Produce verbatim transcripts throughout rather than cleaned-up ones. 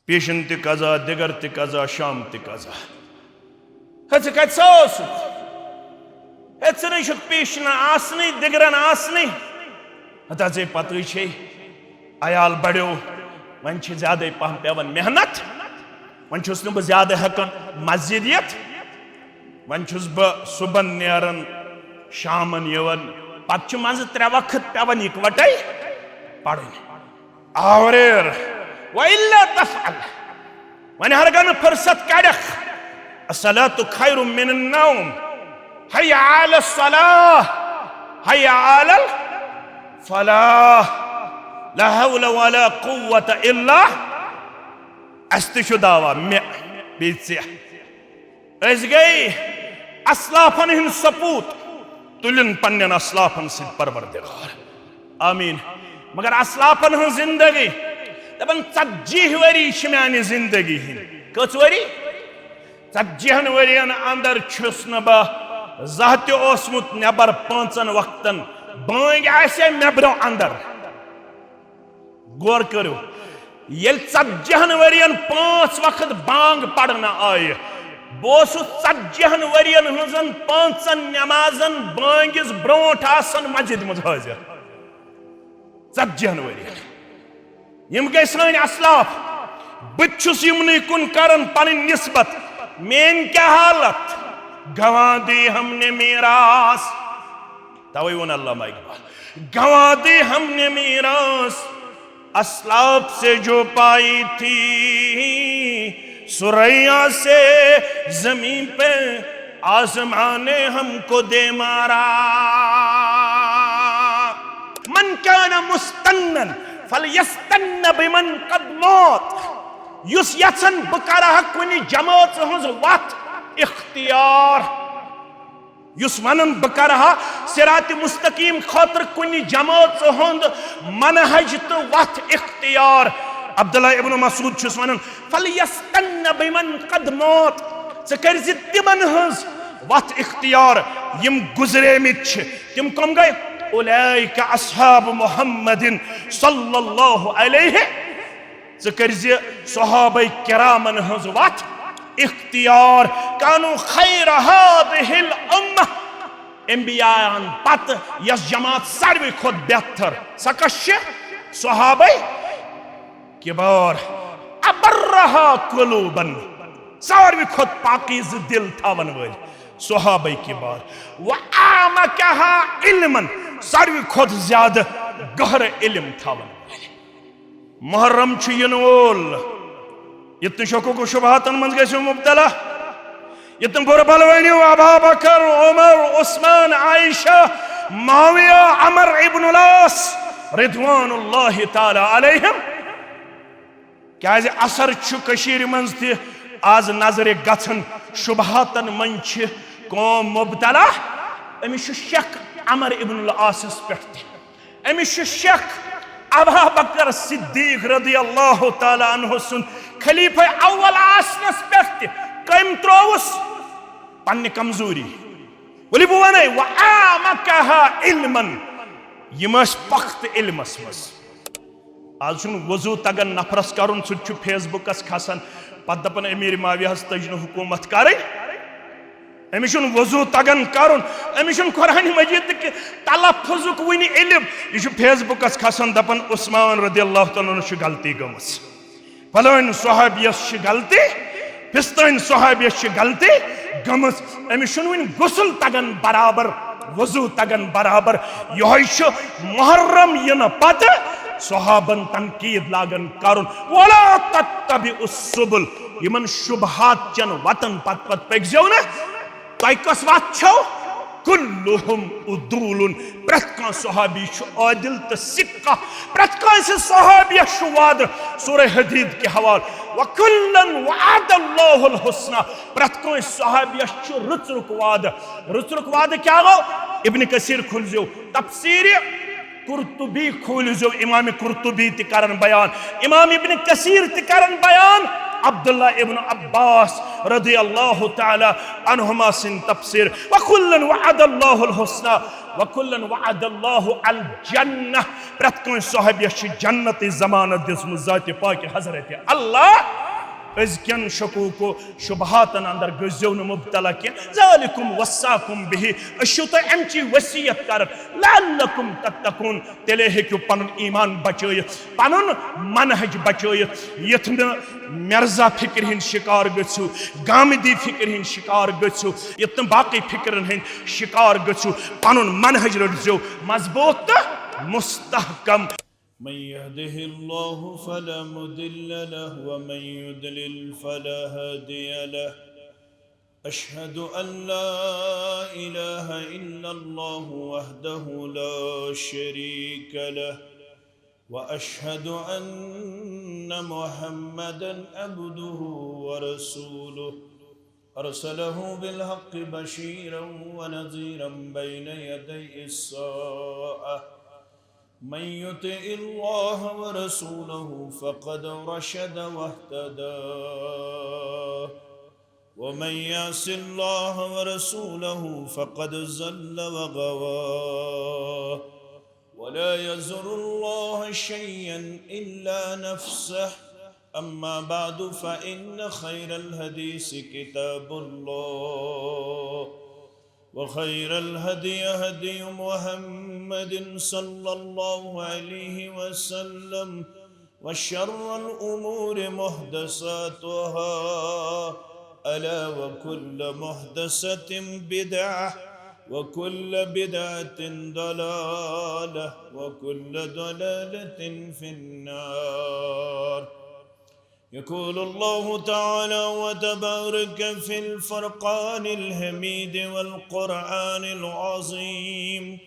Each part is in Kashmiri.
پیشن تہِ قضا، دِگر تہِ قضا، شام تہِ قضا۔ ہے، ژٕ کتہِ سا اوسُکھ؟ ہے، ژٕ نَے چھُکھ پیشنہٕ آسنٕے، دِگرن آسنٕے۔ ہتا ژےٚ پتہٕے چھے، عیال بڑیو، وۄنۍ چھِ زیادَے پہم پٮ۪وان محنت، وۄنۍ چھُس نہٕ بہٕ زیادٕ ہٮ۪کان مسجد یِتھ، وۄنۍ چھُس بہٕ صُبحن نیران، شامن یِوان، پتہٕ چھُ منٛزٕ ترٛےٚ وقت پٮ۪وان یِکوَٹَے پرٕنۍ۔ آوریر۔ وَإِلَّا تَفْعَلْ۔ وۄنۍ ہرگاہ نہٕ فرصت کڑکھ۔ الصلاة خیر من النوم۔ حی علی الصلاة۔ حی علی الفلاح۔ لا حول ولا قوة الا۔ اسہِ تہِ چھُ دعویٰ، مےٚ بیٚیہِ ژےٚ۔ أسۍ گٔے اسلافن ہٕنٛدۍ سپوٗت، تُلِن پننٮ۪ن اسلافن سۭتۍ پروردگار۔ آمیٖن۔ مگر اسلافن ہٕنٛز زندگی، دپان، ژتجی ؤری چھِ میانہِ زندگی ہٕنٛدۍ۔ کٔژ ؤری؟ ژتجی ہن ؤرین اندر چھُس نہٕ بہٕ زانٛہہ تہِ اوسمُت نٮ۪بر پانٛژن وقتن۔ بٲنگۍ آسہِ ہے مےٚ برونٛہہ اندر۔ غور کٔرِو، ییٚلہِ ژتجی ہن ؤرین پانٛژھ وقت بانگ پرنہٕ آیہِ، بہٕ اوسُس ژتجی ہن ؤرین ہٕنٛزن پانٛژن نمازن بٲنگِس برونٛٹھ آسان مسجد منٛز حٲضِر۔ ژتجی ہن ؤرین۔ یِم گٔے سٲنۍ اسلاف۔ بہٕ تہِ چھُس یِمنٕے کُن کران پنٕنۍ نسبت۔ میٲنۍ کیٛاہ حالت؟ گنوا دی ہم نے میراث۔ توے ووٚن علامہ اقبال، گنوا دی ہم نے میراث، اسلاف سے جو پائی تھی، ثریا سے زمین پہ آسمان نے ہم کو دے مارا۔ من کان مستنن فلیستن بمن قد مات۔ یُس یژھن بہٕ کرٕ ہا کُنہِ جمٲژ ہٕنٛز وتھ اختیار، یُس ونان بہٕ کرٕ ہا صراط مستقیم خٲطرٕ کُنہِ جمٲژ ہُنٛد منہج تہٕ وتھ اختیار۔ عبداللہ ابن مسعود چھُس ونان، فلیستن بمن قد مات، ژٕ کٔرۍ زِ تِمن ہٕنٛز وتھ اختیار یِم گُزریمٕتۍ چھِ۔ تِم کم گٔے؟ اولئک اصحاب محمد صلی اللہ علیہ۔ ژٕ کٔرۍ زِ صحابہ کرامن ہٕنٛز وتھ اختیار۔ کانوا خیر هذه الامة۔ انبیاءن پتہٕ یۄس جماعت ساروی کھۄتہٕ بہتر، سۄ کۄس چھِ؟ صحابہ کبار۔ ابرها قلوبا، ساروی کھۄتہٕ پاکیزٕ دل تھاون وٲلۍ صحابہ کبار۔ واعمقها علما، ساروی کھۄتہٕ زیادٕ گہرٕ علم تھاون وٲلۍ۔ محرم چھُ یِنہٕ وول۔ یُتھ نہٕ شکوک و شبہاتن منٛز گژھِو مبتلا، یُتھ نہٕ بُرٕ بلوٲنِو ابا بکر، عمر، عثمان، عائشہ، معاویہ، عمر ابن العاص رضوان اللہ تعالی علیہم۔ کیازِ اثر چھُ کٔشیٖرِ منٛز تہِ آز نظرِ گژھان، شبہاتن منٛز چھِ قوم مبتلا۔ أمِس چھُ شک عمر ابن العاصس پٮ۪ٹھ تہِ۔ أمِس چھُ شک ابا بکر صدیق رضی اللہ تعالیٰ عنہ سُنٛد خلیفہ اول آسنس پٮ۪ٹھ تہِ۔ کٔمۍ ترٲوُس؟ پننہِ کمزوری۔ ؤلِو بہٕ ونے، وَأَعْمَقَهَا عِلْمًا۔ یِم ٲسۍ پختہٕ علمس منٛز۔ آز چھُنہٕ وضو تگان نفرس کرُن، سُہ تہِ چھُ فیس بُکس کھسان، پتہٕ دپان، امیر معاویہ ہس تٔج نہٕ حکومت کرٕنۍ۔ أمِس چھُنہٕ وضو تگان کرُن، أمِس چھُنہٕ قرآن مجید تہِ تلفظُک وُنہِ علم۔ یہِ چھُ فیس بُکس کھسان، دپان، عثمان رضی اللہ تعالیٰ عنہ چھُ غلطی گٔمٕژ، فلٲنۍ صحابیس چھِ غلطی، فستٲنۍ صحابیس چھِ غلطی گٔمٕژ۔ أمِس چھُنہٕ وُنہِ غسل تگان برابر، وضو تگان برابر۔ یِہوٚے چھُ محرم یِنہٕ پتہٕ صحابن تنقید لاگان کرُن، وَلَا تَتَّبِعُوا السُّبُلَ۔ یِمن شبہات چٮ۪ن وتن پتہٕ پتہٕ پٔکۍزیو نہٕ۔ تۄہہِ کۄس وتھ چھو؟ کُلُّہُم عُدُولٌ۔ پرٛٮ۪تھ کانٛہہ صحابی چھُ عٲدِل تہٕ ثقہ۔ پرٛٮ۪تھ کٲنٛسہِ صحابیس چھُ وعدٕ۔ سورہ حدید کہِ حوالہٕ، وَكُلًّا وَعَدَ اللَّهُ الْحُسْنَىٰ۔ پرٛٮ۪تھ کٲنٛسہِ صحابیس چھُ رٕژرُک وعدٕ۔ رٕژرُک وعدٕ کیٛاہ گوٚو؟ ابن کثیر کھُلزیو تفسیٖرِ قرطبی کھوٗلِو زیو، امام قرطبی تہِ کرن بیان، امام ابن کثیر تہِ کرن بیان، عبداللہ ابن عباس رضی اللہ تعالی عنہما سٕنٛدۍ تفسیر، وَكُلًّا وَعَدَ اللَّهُ الْحُسْنَى وَكُلًّا وَعَدَ اللَّهُ الْجَنَّةَ۔ پرٛٮ۪تھ کٲنٛسہِ صحابیَس چھِ جنتٕچ ضمانت دِژمٕژ ذاتِ پاکہِ حضرت اللہ۔ أزکٮ۪ن شکوک و شبہاتن اندر گٔژھزیو نہٕ مبتلا کینٛہہ۔ ذَلِكُمْ وَصَّاكُمْ بِهِ، أسۍ چھِو تۄہہِ اَمہِ چی وصیت کران، لَعَلَّكُمْ تَتَّقُونَ، تیٚلے ہیٚکِو پنُن ایمان بچٲیِتھ، پنُن منہج بچٲیِتھ، یِتھ نہٕ مرزا فکرِ ہِنٛدۍ شکار گٔژھِو، گامدی فکرِ ہِنٛدۍ شکار گٔژھِو، یِتھ نہٕ باقٕے فکرن ہِنٛدۍ شکار گٔژھِو۔ پنُن منہج رٔٹزیو مضبوط تہٕ مستحکم۔ من يهده الله فلا مضل له ومن يضلل فلا هادي له. أشهد أن لا إله إلا الله وحده لا شريك له، وأشهد أن محمدا عبده ورسوله، أرسله بالحق بشيرا ونذيرا بين يدي الساعة. من يطع الله ورسوله فقد رشد واهتدى، ومن يعص الله ورسوله فقد ضل وغوى. ولا يضر الله شيئا إلا نفسه. أما بعد، فإن خير الحديث كتاب الله، وخير الهدي هدي محمد صلى الله عليه وسلم، وشر الأمور محدثاتها، ألا وكل محدثة بدعة، وكل بدعة ضلالة، وكل ضلالة في النار. يقول الله تعالى وتبارك في الفرقان الحميد والقرآن العظيم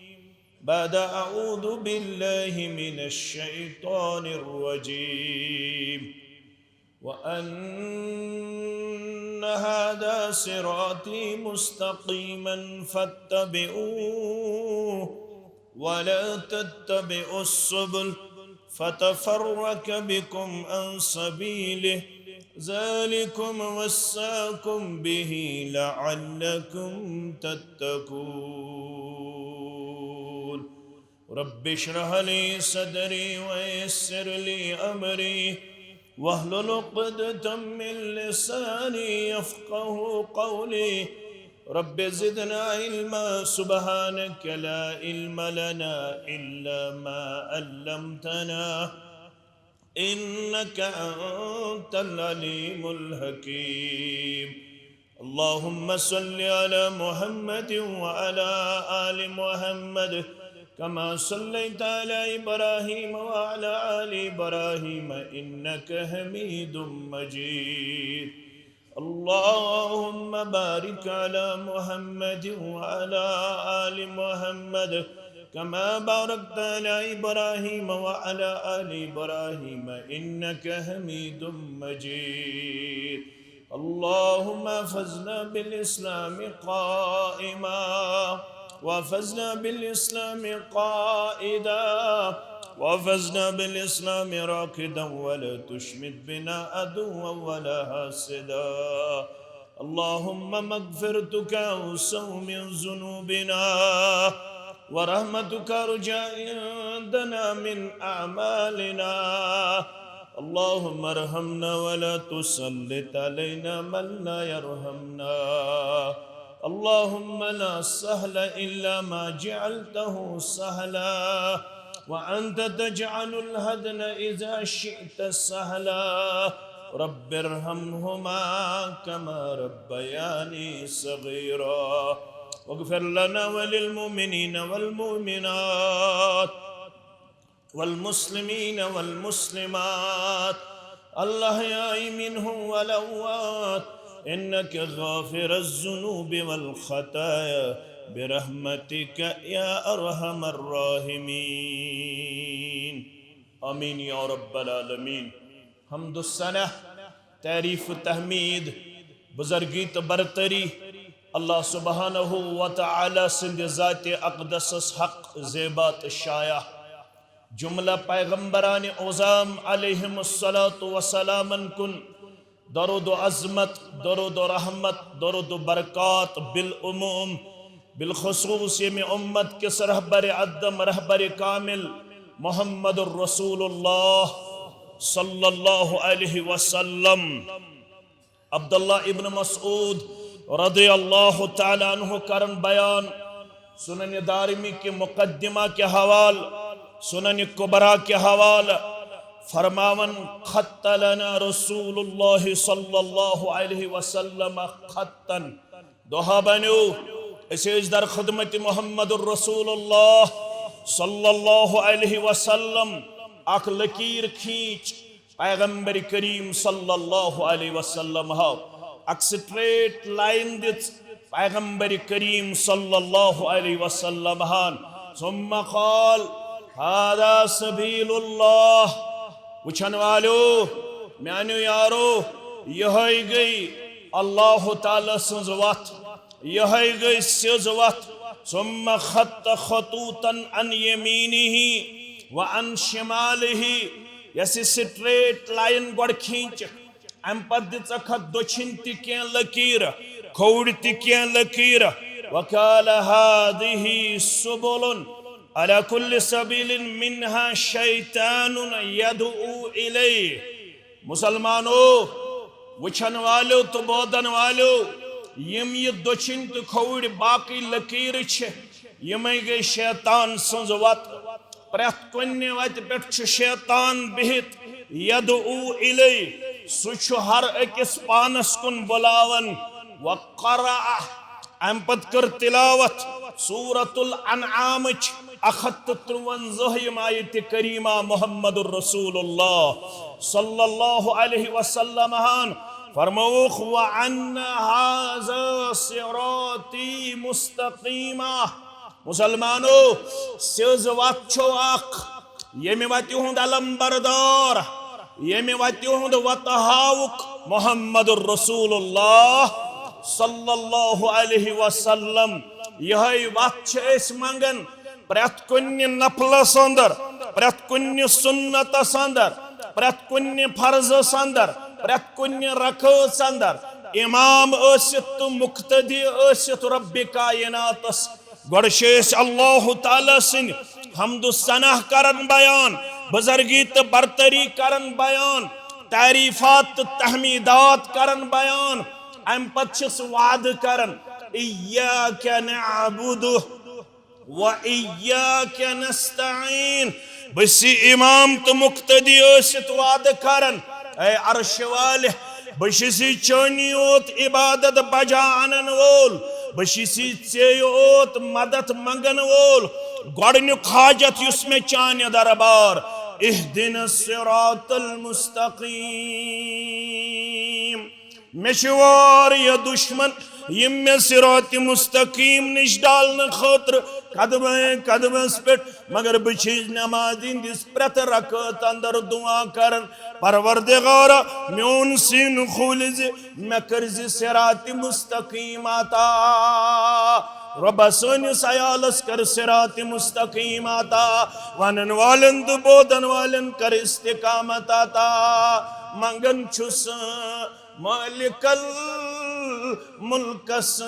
بعد أعوذ بالله من الشيطان الرجيم. وأن هذا صراطي مستقيما فاتبعوه ولا تتبعوا السبل فتفرق بكم عن سبيله، ذلكم وصاكم به لعلكم تتقون. رب اشرح لي صدري ويسر لي أمري واحلل عقدة من لساني يفقه قولي. رب زدنا علما، سبحانك لا علم لنا إلا ما علمتنا، إنك أنت العليم الحكيم. اللهم صل على محمد وعلى آل محمد كما صليت على إبراهيم وعلى آل إبراهيم إنك حميد مجيد. اللهم بارك على محمد وعلى آل محمد كما باركت على إبراهيم وعلى آل إبراهيم إنك حميد مجيد. اللهم احفظنا بالإسلام قائما، واحفظنا بالإسلام قائدا، واحفظنا بالإسلام راقدا، ولا تشمت بنا عدوا ولا حاسدا. اللهم مغفرتك أوسع من ذنوبنا، ورحمتك أرجى عندنا من أعمالنا. اللهم ارحمنا ولا تسلط علينا من لا يرحمنا. اللهم لا سهل إلا ما جعلته سهلا، وأنت تجعل الحزن إذا شئت سهلا. رب ارحمهما كما ربياني صغيرا. واغفر لنا وللمؤمنين والمؤمنات والمسلمين والمسلمات الأحياء منهم والأموات إنك غافر الذنوب والخطايا برحمتك يا أرحم الراحمين. آمين يا رب العالمين. حمد و ثنا، تعریف و تحمید، بزرگی تہٕ برتری اللہ سبحانہ و تعالی سٕنٛدِ ذاتِ اقدسس حق، زیبا تہٕ شایع۔ جملہ پیغمبران عظام علیہم الصلوۃ والسلامن کُن درود و عظمت، درود و رحمت، درود و برکات بالعموم، بالخصوص ییٚمہِ امت کِس رہبر اعظم، رہبر کامل محمد الرسول اللہ صلی اللہ علیہ وسلم۔ عبداللہ ابن مسعود رضی اللہ تعالیٰ عنہ کرن بیان، سنن دارمی کے مقدمہ کے حوال، سنن کبریٰ کے حوال، فرماون، خط لنا رسول اللہ صلی اللہ علیہ وسلم خطا۔ دۄہا بنیو، أسۍ ٲسۍ در خدمت محمد الرسول اللہ صلی اللہ علیہ وسلم اکھ لکیر کھینچ پیغمبر کریم صلی اللہ علیہ وسلم ہاو، اکھ straight line دِژ پیغمبر کریم صلی اللہ علیہ وسلم ہان۔ ثم قال، هذا سبيل الله۔ وچھن والو، میانیو یارو، یہے گئی اللہ تعالیٰ سٕنٛز وتھ، یہے گئی سیز وتھ۔ ثم خط خطوطا عن يمينه وعن شماله۔ یس straight line گۄڈٕ کھینچ، امہِ پتہٕ دِژکھ اتھ دٔچھِنۍ تہِ کینٛہہ لکیٖر، کھووٕرۍ تہِ کینٛہہ لکیٖر۔ وقال، هذه سبل، على كل سبيل منها شيطان يدعو إليه۔ مسلمانو، وچھن والو تہٕ بوزن والو، یِم یہِ دٔچھِنۍ تہٕ کھووٕرۍ باقٕے لکیٖرٕ چھِ، یِمے گٔے شیطان سٕنٛز وتہٕ۔ پرٛٮ۪تھ کُنہِ وتہِ پٮ۪ٹھ چھُ شیطان بِہِتھ، یدعو الیہ، سُہ چھُ ہر أکِس پانس کُن بُلاوان۔ وقرأ، امہِ پتہٕ کٔر تلاوت سورۃ الانعامٕچ اکھ ہتھ تہٕ ترٛوَنزٲہِم آیت کریمہ محمد الرسول اللہ صلی اللہ علیہ وسلم ہن۔ فرمووُکھ، وَأَنَّ هَذَا صِرَاطِي مُسْتَقِيمًا۔ مسلمانو، سیٚز وتھ چھو اکھ، ییٚمہِ وتہِ ہُنٛد علم بردار، ییٚمہِ وتہِ ہُنٛد وتہٕ ہاوُک محمد رسول اللہ صلی اللہ علیہ وسلم۔ یہے وتھ چھِ أسۍ منگان پرٛٮ۪تھ کُنہِ نفلس اندر، پرٛٮ۪تھ کُنہِ سُنتس اندر، پرٛٮ۪تھ کُنہِ فرضس اندر، پرٛٮ۪تھ کُنہِ رکٲژ اندر، امام ٲسِتھ تہٕ مقتدی ٲسِتھ رب کائناتس۔ گۄڈٕ چھِ أسۍ اللہ تعالیٰ سٕنٛدۍ حمد و ثنا کران بیان، بزرگی تہٕ برتری کران بیان، تعریفات تہٕ تحمیدات کران بیان۔ امہِ پتہٕ چھِس وعدٕ کران، ایاک نعبد و ایاک نستعین۔ بہٕ چھُس امام تہٕ مقتدی ٲسِتھ وعدٕ کران، اے عرش والہِ، بہٕ چھُس چٲنی یوت عبادت بجا انن وول، بہٕ چھُس ژے یوت مدد منگن وول۔ گۄڈٕنیُک حاجت یُس مےٚ چانہِ دربار، اهدنا الصراط المستقيم۔ مےٚ چھِ واریاہ دُشمن، یِم مےٚ صراط مستقیم نِش ڈالنہٕ خٲطرٕ قدمے قدمس پٮ۪ٹھ، مگر بہٕ چھُس نمازِ ہٕنٛدِس پرٛٮ۪تھ رکعت اندر دعا کران، پروردگارا، میون سیٖنہٕ کھوٗلۍ زِ، مےٚ کٔرۍ زِ صراط مستقیم عطا۔ رۄبا، سٲنِس عیالس کر صراط مستقیم عطا، ونن والٮ۪ن تہٕ بوزن والٮ۪ن کر استقامت عطا۔ منگان چھُس مالک الملکس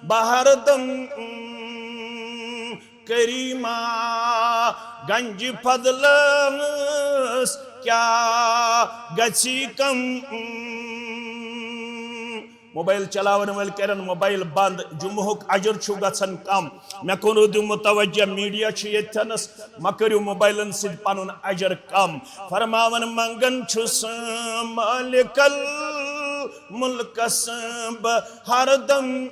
بہٕ ہردم، کریما گنج فضلس کیا گژھی کم۔ موبایل چلاون وٲلۍ کرن موبایل بند، جمعہُک اجر چھُ گژھان کم۔ مےٚ کُن روٗدِو متوجہ، میڈیا چھُ ییٚتھٮ۪نس، مہ کٔرِو موبایلن سۭتۍ پنُن اجر کم۔ فرماوان منگان چھُس مالک الملکس بہٕ ہردم،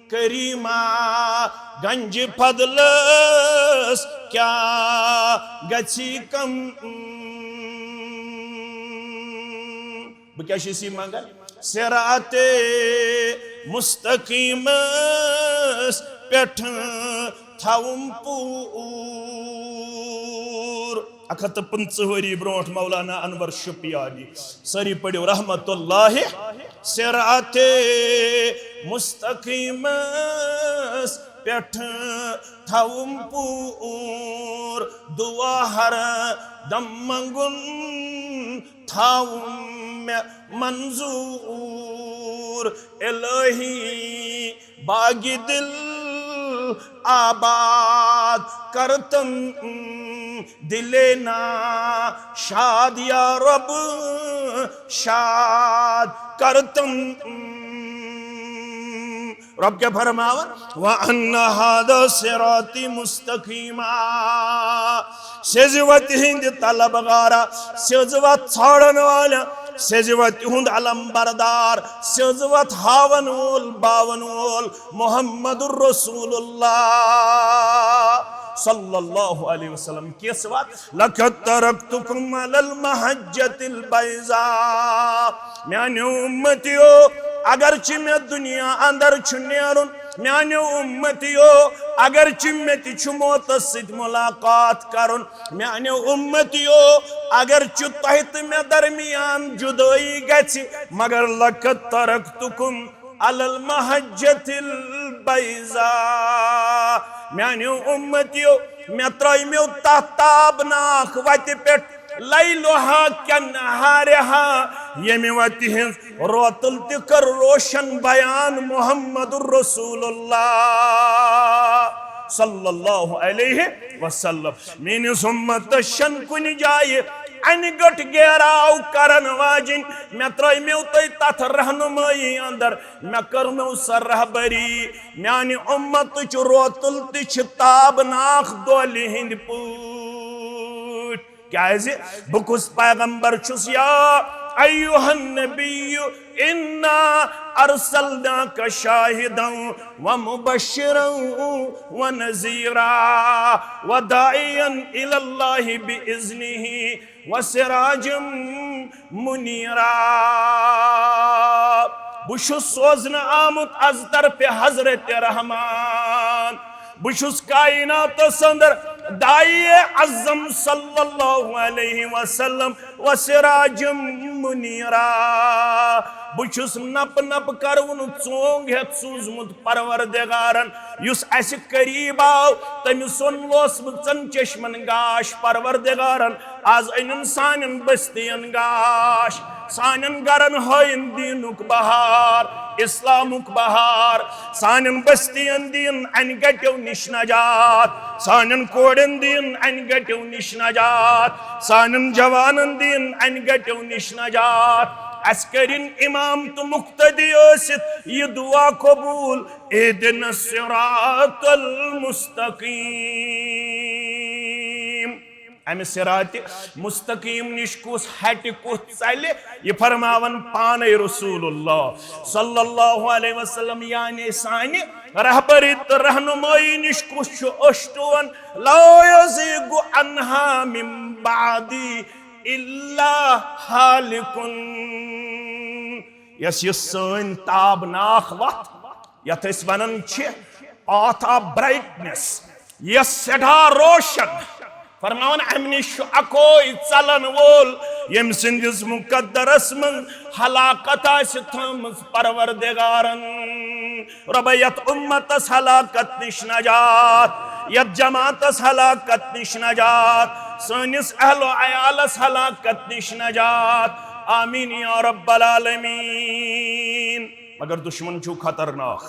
کریما گنج فضلس کیا گژھی کم۔ بہٕ کیٛاہ چھُس یہِ منٛگان؟ صراط مستقیمس پٮ۪ٹھ تھاوُم پوٗر۔ اکھ ہتھ تہٕ پٕنٛژٕہ ؤری برونٛٹھ مولانا انور شُپیانی۔ سٲری پٔرِو رحمت اللہ۔ صراط مستقیمس پٮ۪ٹھ تھاوُم پوٗر، دُعا ہر دم منٛگُن تھاوُم مےٚ منظوٗر۔ الہی باغِ دل آباد کرتم، دل نا شاد یا رب شاد کرتم۔ رب کیٛاہ فرماوان؟ وَأَنَّ هَذَا صِرَاطِي مُسْتَقِيمًا۔ سیٚزِ وَتہِ ہٕنٛدِ طلبگارا، سیٚزِ وَتہِ ژھانٛڈن والٮ۪ن، سیٚزِ وَتہِ ہُنٛد علم بردار، سیٚزِ وَتہِ ہاون وول، باون وول محمد رسول اللہ صلی اللہ علیہ وسلم۔ کِژھ وَتھ؟ لقد ترکتکم علی المحجۃ البیضاء۔ میانیو امتیو، اگرچہ مےٚ دنیا اندر چھُ نیرُن، میانیو امتیو، اگرچہ مےٚ تہِ چھُ موتس سۭتۍ ملاقات کرُن، میانیو امتیو، اگرچہ تۄہہِ تہٕ مےٚ درمیان جدٲیی گژھِ، مگر لقد ترکتکم علی المحجۃ البیضاء۔ میانیو امتیو، مےٚ ترٲیمیو تتھ تابناک وتہِ پٮ۪ٹھ، لیلہا کنہارہا، ییٚمہِ وتہِ ہٕنٛز روتل تہِ کٔر روشن بیان محمد رسول اللہ صلی اللہ علیہ وسلم۔ میٲنِس امتس چھنہٕ کُنہِ جایہِ انہِ گٔٹ گیراو کرن واجِنۍ۔ مےٚ ترٲیمیو تُہۍ تتھ رہنمٲیی اندر، مےٚ کٔرمو سۄ رہبری۔ میانہِ امتٕچ روتل تہِ چھِ تابناک دۄلہِ ہٕنٛدۍ پٲٹھۍ۔ کیازِ؟ بہٕ کُس پیغمبر چھُس؟ یا ایھا النبی انا ارسلناک شاہدا و مبشرا و نذیرا و داعیا الی اللہ باذنہ و سراجا منیرا۔ بہٕ چھُس سوزنہٕ آمُت از طرفِ حضرت رحمان۔ بہٕ چھُس کائناتس اندر داعی اعظم صلی اللہ علیہ وسلم و سراجا منیرا۔ بہٕ چھُس نپہٕ نپہٕ کروُن ژونگ ہیتھ سوزمُت پروردگارن، یُس اسہِ قریب آو، تٔمِس سُنٛد لوس بہٕ ژن چشمن گاش۔ پروردگارن، از أنِن سانٮ۪ن بستین گاش، سانٮ۪ن گرن ہٲیِن دیٖنُک بہار، اسلامُک بہار۔ سانٮ۪ن بستین دِیِن انہِ گٹیو نِش نجات، سانٮ۪ن کورٮ۪ن دِیِن انہِ گٹیو نِش نجات، سانٮ۪ن جوانن دِیِن انہِ گٹیو نِش نجات۔ اسہِ کٔرِن امام تہٕ مقتدی ٲسِتھ یہِ دعا قبول، اہدنا الصراط المستقیم۔ امہِ صراط مستقیم نِش کُس ہٹہِ، کُس ژلہِ، یہِ فرماون پانے رسول اللہ صلی اللہ علیہ وسلم، یعنی سانہِ رہبری تہٕ رہنمائی نِش کُس چھُ اوٚشٹون۔ لا یزیغ عنہا من بعدی الا ہالکن۔ یۄس یہِ سٲنۍ تابناک وتھ، یتھ أسۍ ونان چھِ path of brightness، یۄس سٮ۪ٹھاہ روشن، فرماوان، امہِ نِش چھُ اکوے ژلن وول، ییٚمہِ سٕنٛدِس مقدرس منٛز ہلاکت آسہِ تھٲومٕژ پروردگارن۔ رۄبا، یتھ امتس ہلاکت نِش نجات، یتھ جماعتس ہلاکت نِش نجات، سٲنِس اہل و عیالس ہلاکت نِش نجات۔ آمین یا رب العالمین۔ مگر دشمن چھُ خطرناک۔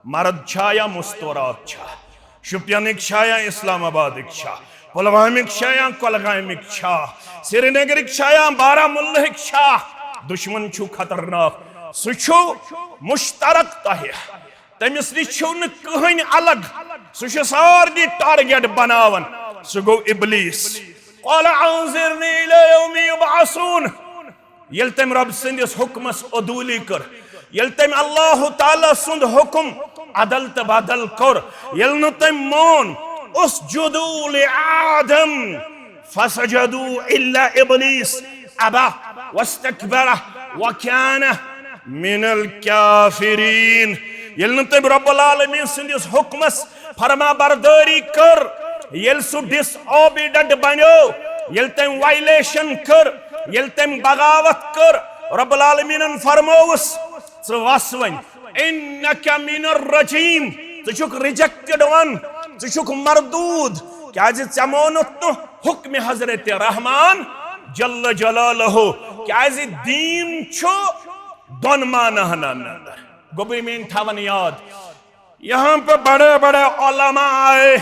مرد چھا یا مستورات چھا؟ شوپینٕکۍ چھا یا اسلام آبادٕکۍ چھا؟ پلوامٕکۍ چھا یا کۄلگامٕکۍ چھا؟ سرینگرٕکۍ چھا یا بارہمولہٕکۍ چھا؟ دشمن چھُ خطرناک۔ سُہ چھُ مشترک تۄہہِ۔ تٔمِس نِش چھُو نہٕ کٕہٕنۍ الگ۔ سُہ چھُ سارنٕے target بناوان۔ سُہ گوٚو ابلیس۔ قال انظرنی الی یوم یبعثون۔ ییٚلہِ تٔمۍ رۄب سٕنٛدِس حُکمس عدوٗلی کٔر، ییٚلہِ تٔمۍ اللہ تعالیٰ سُنٛد حُکم عدل تہٕ بدل کوٚر، ییٚلہِ نہٕ تٔمۍ مون، اسجدوا لآدم فسجدوا الا ابلیس ابی واستکبر وکان من الکافرین۔ ییٚلہِ نہٕ تٔمۍ رب العالمین سٕنٛدِس حُکمس فرما بردٲری کٔر، ییٚلہِ سُہ disobedient بنیو، ییٚلہِ تٔمۍ violation کٔر، ییٚلہِ تٔمۍ بغاوت کٔر، رب العالمینن فرمووُس، "ژٕ وس وۄنۍ، انک من الرجیم، ژٕ چھُکھ rejected one، ژٕ چھُکھ مردود، کیازِ ژےٚ مونُتھ نہٕ حکمِ حضرت رحمان جل جلالہ، کیازِ دیٖن چھُ دۄن معناہن اندر۔ گوٚبرۍ میٲنۍ تھاوَن یاد، یہاں پہ بڑے بڑے علماء آئے،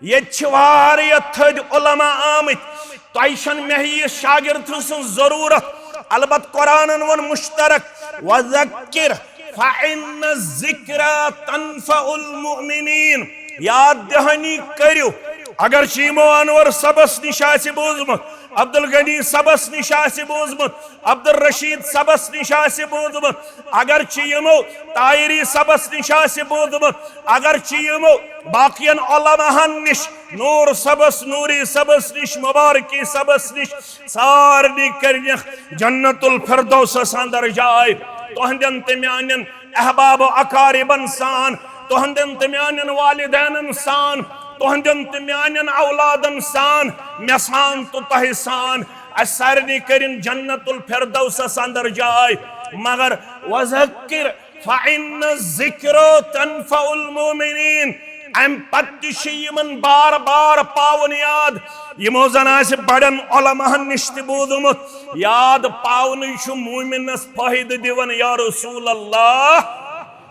ییٚتہِ چھِ واریاہ تھٔدۍ علماء آمٕتۍ، تۄہہِ چھَنہٕ مےٚ ہِوِس شاگرد سٕنٛز ضروٗرت۔ البتہ قرآنن ووٚن مشترک، وذکر فإن الذکری تنفع المؤمنین۔ یاد دہانی کٔرِو، اگر چھِ یِمو انور صٲبس نِش آسہِ بوٗزمُت، عبدالغنی صٲبس نِش آسہِ بوٗزمُت، عبدالرشید صٲبس نِش آسہِ بوٗزمُت، اگر چھِ یِمو طاہری صٲبس نِش آسہِ بوٗزمُت، اگر چھِ یِمو باقین علماہن نِش، نور صٲبس، نوری صٲبس نِش، مبارکی صٲبس نِش، سارنٕے کٔرنَکھ جنت الفردوسس اندر جاے۔ تُہنٛدٮ۪ن تہٕ میانٮ۪ن احباب و اقاربن سان، تُہنٛدٮ۪ن تہٕ میانٮ۪ن والدینن سان، تُہنٛدٮ۪ن تہٕ میانٮ۪ن اولادن سان، مےٚ سان تہٕ تۄہہِ سان، اسہِ سارنٕے کٔرِن جنت الفردوسس اندر جاے۔ مگر وذکر فإن الذکر تنفع المؤمنین۔ امہِ پتہٕ تہِ چھِ یِمن بار بار پاوُن یاد۔ یِمو زن آسہِ بڑٮ۪ن علماہن نِش تہِ بوٗزمُت، یاد پاونٕے چھُ مومنس فٲیدٕ دِوان۔ یا رسول اللہ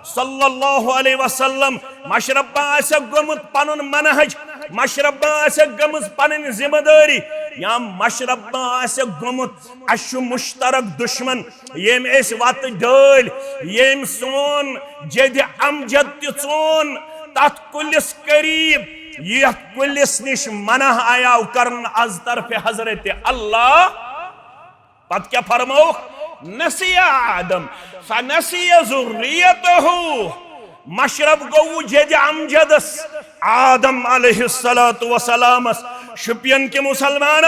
صلی اللہ علیہ وسلم، مشرف ما آسٮ۪کھ گوٚمُت پنُن منہج، مشرف ما آسٮ۪کھ گٔمٕژ پنٕنۍ ذمہ دٲری، یا مشرف ما آسٮ۪کھ گوٚمُت، اسہِ چھُ مشترک دشمن، ییٚمۍ أسۍ وتہٕ ڈٲلۍ، ییٚمۍ سون جدِ امجد تہِ ژون تتھ کُلِس قریب، یتھ کُلِس نِش منع آیاو کرنہٕ از طرفِ حضرت اللہ۔ پتہٕ کیٛاہ فرمووُکھ؟ نسی آدم فنسی ذریتہ۔ مشرف گوٚو جدِ امجدس، آدم علیہ الصلوۃ والسلامس۔ شُپین کہِ مسلمانہ،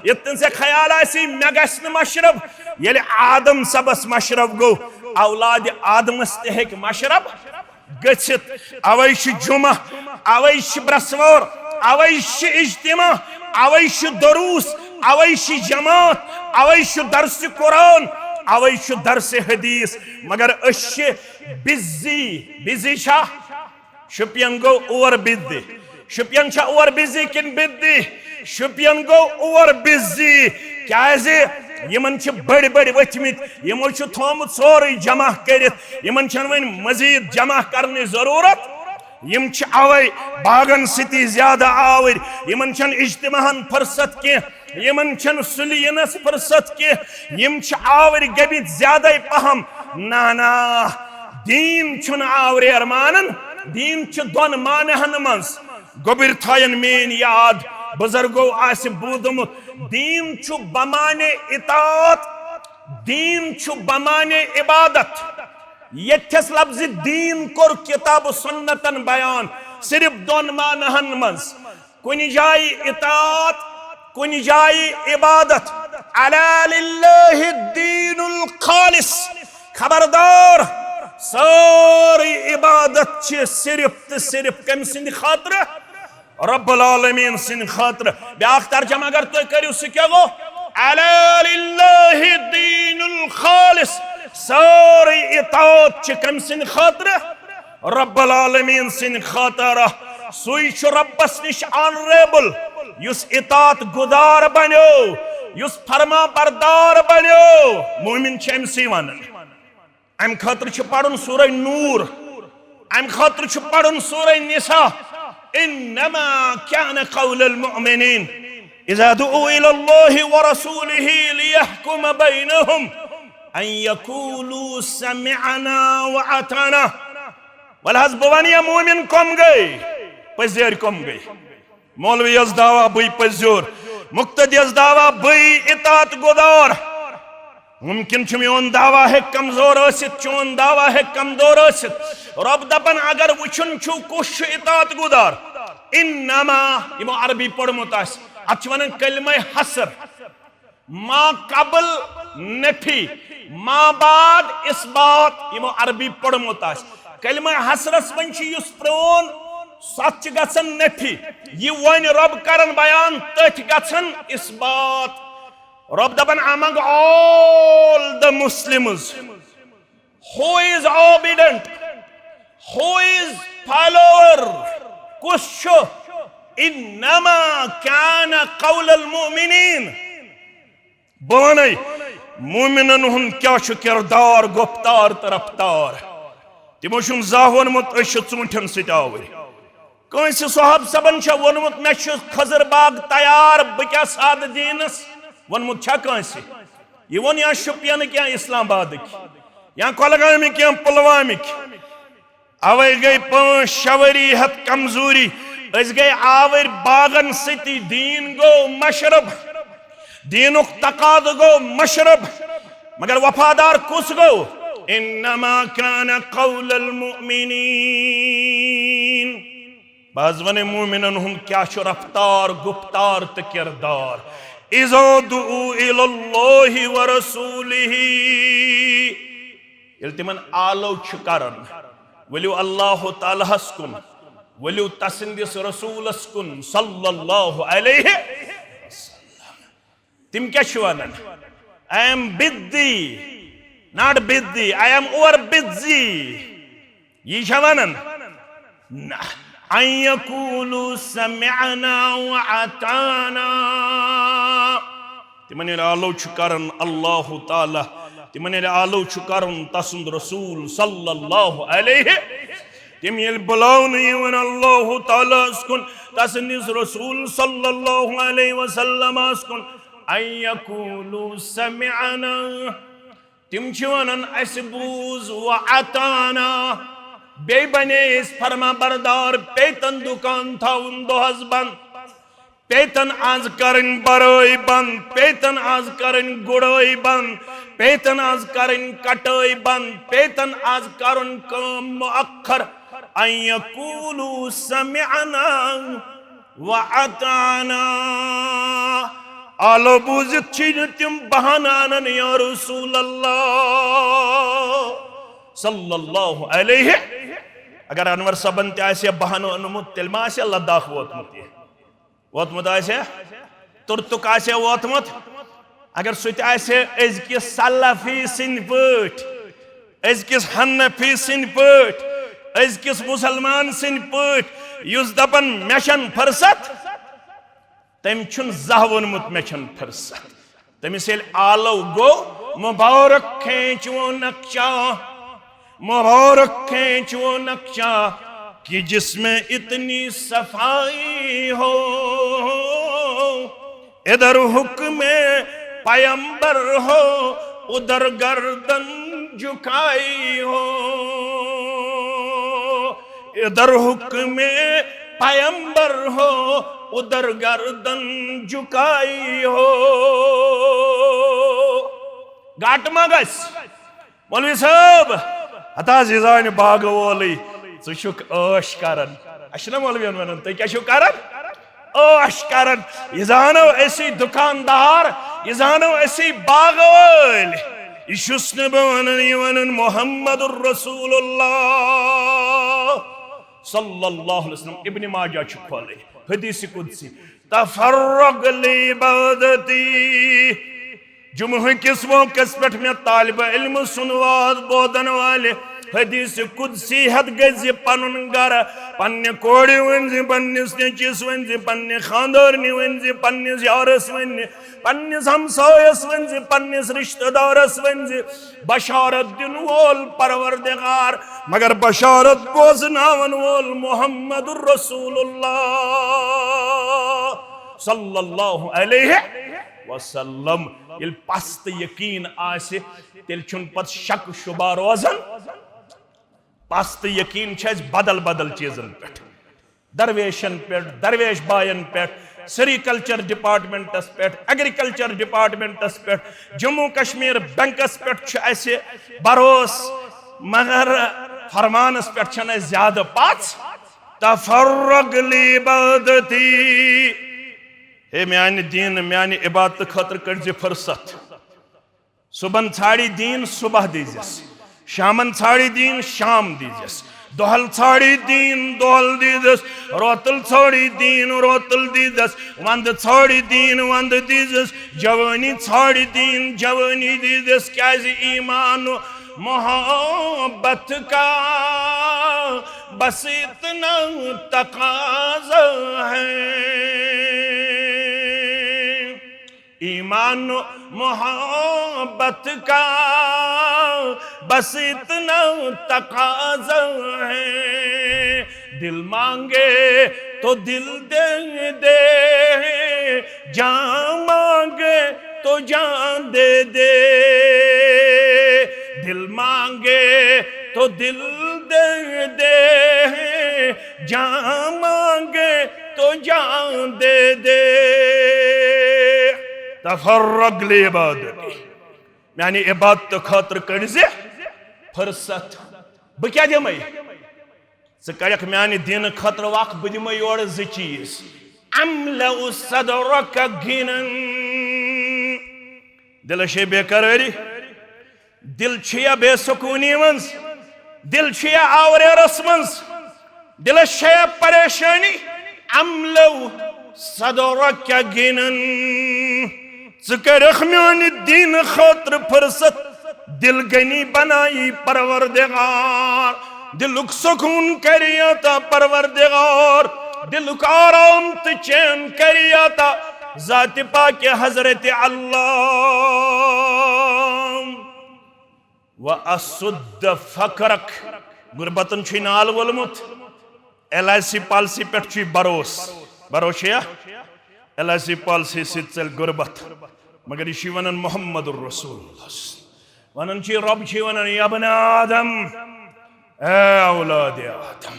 یتھ نہٕ ژےٚ خیال آسی مےٚ گژھِ نہٕ مشرف، ییٚلہِ آدم صٲبس مشرف گوٚو، اولاد آدمس تہِ ہیٚکہِ مشرف گٔژھِتھ۔ اوے چھُ جمعہ، اوے چھُ برسوار، اوے چھُ اجتماع، اوے چھُ دروس، اوے چھُ جماعت، اوے چھُ درس قرآن، اوے چھُ درس حدیث۔ مگر أسۍ چھِ busy، busy چھا؟ شُپین گوٚو اور busy۔ شُپین چھا اور busy کِنہٕ busy؟ شُپین گوٚو اور busy۔ کیازِ؟ یِمن چھِ بٔڑۍ بٔڑۍ ؤتھمٕتۍ، یِمو چھُ تھوٚومُت سورُے جمع کٔرِتھ، یِمن چھَنہٕ وۄنۍ مزید جمع کرنٕچ ضروٗرت۔ یِم چھِ اوے باغن سۭتی زیادٕ آوٕرۍ، یِمن چھَنہٕ اجتماعن فرصت کینٛہہ، یِمن چھَنہٕ سُلہِ یِنس فرصت کینٛہہ، یِم چھِ آوٕرۍ گٔمٕتۍ زیادَے پہم۔ نہ نہ، دیٖن چھُنہٕ آوریر مانان، دیٖن چھُ دۄن معنہن منٛز۔ گوٚبٕرۍ تھاین میٲنۍ یاد، بزرگو آسہِ بوٗزمُت، دیٖن چھُ بمعنی اطاعت، دیٖن چھُ بمعنی عبادت۔ ییٚتھس لفظِ دیٖن کوٚر کتاب و سنتن بیان صرف دۄن معنہن منٛز، کُنہِ جایہِ اطاعت، کُنہِ جایہِ عبادت۔ الا للہ الدین الخالص۔ خبردار، سٲرٕے عبادت چھِ صرف تہٕ صرف کٔمۍ سٕنٛدِ خٲطرٕ؟ رب العالمین سٕنٛدِ خٲطرٕ۔ بیاکھ ترجمہ اگر تُہۍ کٔرِو، سُہ کیٛاہ گوٚو؟ الا للہ الدین الخالص۔ سٲرٕے اطاعت چھِ کٔمۍ سٕنٛدِ خٲطرٕ؟ رب العالمین سٕنٛدِ خٲطرٕ۔ سُے چھُ ربس نِش honourable، یُس اطاعت گُزار بنیو، یُس فرما بردار بنیو۔ مومن چھِ أمۍ سٕے ونان۔ امہِ خٲطرٕ چھُ پرُن سورہ نور، امہِ خٲطرٕ چھُ پرُن سورہ نساء۔ انما کان قول المؤمنین اذا دعوا الی اللہ ورسولہ لیحکم بینہم ان یقولوا سمعنا واطعنا۔ ولہٕ حظ، بہٕ ونہٕ، یا مومن کم گٔے، پٔزۍ یٲرۍ کم گٔے؟ مولوی یس دعویٰ بٕے پٔزیور، مقتدی یس دعویٰ بٕے اطاعت گُزار۔ ممکن چھُ میون دعویٰ ہیٚکہِ کمزور ٲسِتھ، چون دعویٰ ہیٚکہِ کمزور ٲسِتھ۔ رب دپان اگر وٕچھُن چھُ کُس چھُ اطاعت گُزار، انما، یِمو عربی پوٚرمُت آسہِ، اتھ چھِ ونان کلمہ حصر۔ ما قبل نفی، ما بعد اثبات، یِمو عربی پوٚرمُت آسہِ۔ کلمہ حصرس منٛز چھُ یُس پرون، سُہ چھُ گژھان نفی۔ یہِ وۄنۍ رب کران بیان، تٔتھۍ گژھان اثبات۔ رب دپان، among all the Muslims, who is obedient, who is follower کُس چھُ؟ انما کان قول المؤمنین۔ بہٕ وَنَے، مومنن ہُنٛد کیٛاہ چھُ کردار، گفتار تہٕ رفتار۔ تِمو چھُنہٕ زانٛہہ ووٚنمُت، أسۍ چھِ ژوٗنٛٹھٮ۪ن سۭتۍ آوٕرۍ۔ کٲنٛسہِ صحاب صٲبن چھا ووٚنمُت، مےٚ چھُ خٔزٕر باغ تیار، بہٕ کیٛاہ سادٕ دیٖنس؟ ووٚنمُت چھا کٲنٛسہِ؟ یہِ ووٚن یا شُپینٕکۍ یا اسلام آبادٕکۍ یا کۄلگامٕکۍ یا پُلوامٕکۍ۔ اوے گٔے پانٛژھ شےٚ ؤری ہٮ۪تھ کمزوری۔ أسۍ گٔے آوٕرۍ باغن سۭتی۔ دیٖن گوٚو مشرب، دیٖنُک تقاضہٕ گوٚو مشرب، مگر وفادار کُس گوٚو؟ انما کان قول المؤمنین۔ بہٕ حظ وَنہٕ مومنن ہُنٛد کیٛاہ چھُ رفتار، گفتار تہٕ کردار۔ اذا دعوا الی اللہ ورسولہ، ییٚلہِ تِمن آلو چھُ کران، ؤلِو اللہ تعالیٰ ہس کُن، ؤلِو تسٕنٛدِس رسوٗلس کُن صلی اللہ علیہ وسلم۔ تِم کیٛاہ چھِ ونان؟ I am busy, not busy, I am over busy۔ یی چھا ونان؟ نہ۔ ان یقولوا سمعنا واطعنا۔ تِمن ییٚلہِ آلو چھُ کران اللہ تعالیٰ، تِمن ییٚلہِ آلو چھُ کران تسُنٛد رسول صلی اللہ علیہ، تِم ییٚلہِ بُلاونہٕ یِوان اللہ تعالیٰ ہس کُن، تسٕنٛدِس رسول صلی اللہ علیہ وسلمس کُن، ان یقولوا سمعنا، تِم چھِ ونان، اسہِ بوٗز، واطعنا، بیٚیہِ بنے أسۍ فرما بردار، پیتن دُکان تھاوُن دۄہس بند، پیتن از کرٕنۍ برٲے بند، پیتن از کرٕنۍ گُڑٲے بند، پیتن از کرٕنۍ کٹٲے بند، پیتن از کرُن کٲم مؤخر۔ ان یقولوا سمعنا واطعنا۔ آلو بوٗزِتھ چھِ نہٕ تِم بہانہٕ انان، یا رسول اللہ صلی اللہ علیہ۔ اگر انور صٲبن تہِ آسہِ ہا بہانہٕ اوٚنمُت، تیٚلہِ ما آسہِ ہا لداخ ووتمُت یہِ؟ ووتمُت آسہِ ہا؟ تُرتُک آسہِ ہا ووتمُت؟ اگر سُہ تہِ آسہِ ہا أزکِس سلفی سٕنٛدۍ پٲٹھۍ، أزکِس حنفی سٕنٛدۍ پٲٹھۍ، أزکِس مُسلمان سٕنٛدۍ پٲٹھۍ، یُس دپان، مےٚ چھَنہٕ فرصت، تٔمۍ چھُنہٕ زانٛہہ ووٚنمُت، مےٚ چھَنہٕ فرصت۔ تٔمِس ییٚلہِ آلو گوٚو، مبارک کھینچ وہ نقشہ، مبارک کھینچ وہ نقشہ کہ جس میں اتنی صفائی ہو۔ ادھر حکم پیمبر ہو، ادھر گردن جھکائی ہو۔ ادھر حکم پیمبر ہو، ادھر گردن جھکائی ہو۔ گاٹہٕ ما گژھِ؟ مولوی صٲب، ہتا حظ یہِ زانہِ باغہٕ وولٕے، ژٕ چھُکھ عٲش کران۔ اَسہِ چھِنہ مولویَن وَنان، تُہۍ کیٛاہ چھِو کران؟ عٲش کران۔ یہِ زانو أسی دُکاندار، یہِ زانو أسی باغہٕ وٲلۍ۔ یہِ چھُس نہٕ بہٕ وَنان، یہِ وَنان محمد رسول اللہ صلی اللہ علیہ وسلم۔ ابن ماجہ چھُ کھولٕے، حدیث قدسی، تفرغ لعبادتی۔ جمعہ کِس موقعس پٮ۪ٹھ مےٚ طالب علم سُنٛد واز بوزن والہِ حدیث قدسی ہٮ۪تھ گٔژھۍ زِ پنُن گرٕ، پننہِ کورِ ؤنۍ زِ، پننِس نیٚچوِس ؤنۍ زِ، پننہِ خاندارنہِ ؤنۍ زِ، پننِس یارس ؤنۍ زِ، پننِس ہمسایس ؤنۍ زِ، پننِس رشتہٕ دارس ؤنۍ زِ، بشارت دِنہٕ وول پروردگار، مگر بشارت بوزناون وول محمد رسول اللہ صلی اللہ علیہ وسلم۔ ییٚلہِ پستہٕ یقین آسہِ، تیٚلہِ چھُنہٕ پتہٕ شک شبہ روزان۔ پستہٕ یقین چھِ اَسہِ بدل بدل چیٖزن پٮ۪ٹھ، درویشن پٮ۪ٹھ، درویش باین پٮ۪ٹھ، سیریکلچر ڈپارٹمنٹس پٮ۪ٹھ، ایگریکلچر ڈپارٹمنٹس پٮ۪ٹھ، جموں کشمیر بینکس پٮ۪ٹھ چھُ اَسہِ بھروسہٕ، مگر فرمانس پٮ۪ٹھ چھَنہٕ اَسہِ زیادٕ پژھ۔ تفرغ لعبادتی، ہے میانہِ دیٖن، میانہِ عبادتہٕ خٲطرٕ کٔڑۍ زِ فرصت۔ صبحن ژھانڈی دیٖن، صبح دیٖزٮ۪س۔ شامن ژھانڈی دیٖن، شام دیٖزٮ۪س۔ دۄہل ژھانڈی دیٖن، دۄہل دیٖزٮ۪س۔ روتل ژھانڈی دیٖن، روتل دیٖزٮ۪س۔ وندٕ ژھانڈی دیٖن، وندٕ دیٖزٮ۪س۔ جوٲنی ژھانڈی دیٖن، جوٲنی دیٖزٮ۪س۔ کیازِ ایمان محبت کا بس اتنا تقاضا ہے، ایمان و محبت کا بس اتنا تقاضا ہے۔ دل مانگے تو دل دے دے، جان مانگے تو جان دے دے، دل مانگے تو دل دے دے، جان مانگے تو جان دے دے۔ تفرغ لعبادتی، میانہِ عبادت خٲطرٕ کٔڑۍ زِ فرصت۔ بہٕ کیٛاہ دِمے؟ ژٕ کڑکھ میانہِ دینہٕ خٲطرٕ وقت، بہٕ دِمے یورٕ زٕ چیٖز۔ املأ صدرک غنی۔ دلس چھے بے قرٲری، دل چھُ یا بے سکوٗنی منٛز، دل چھُ یا آوریرس منٛز، دلس چھے یا پریشٲنی۔ املأ صدرک غنی۔ ژٕ کٔرِکھ میانہِ دین خٲطرٕ فرصت، دل غنی بنایی پروردگار، دلُک سکوٗن کری عطا پروردگار، دلُک آرام تہٕ چین کری عطا ذات پاک حضرت اللہ۔ واسد فقرک، غربتن چھُے نال وولمُت۔ ایل آئی سی پالیسی پٮ۪ٹھ چھُے بھروسہٕ، بھروسہٕ چھُیا؟ ایل آئی سی پالیسی سۭتۍ ژَلہِ غربت۔ مگر یہِ چھُے وَنان محمد رسول اللہ۔ وَنان چھُے، رۄب چھُے وَنان، یا ابن آدم، اے اولاد آدم،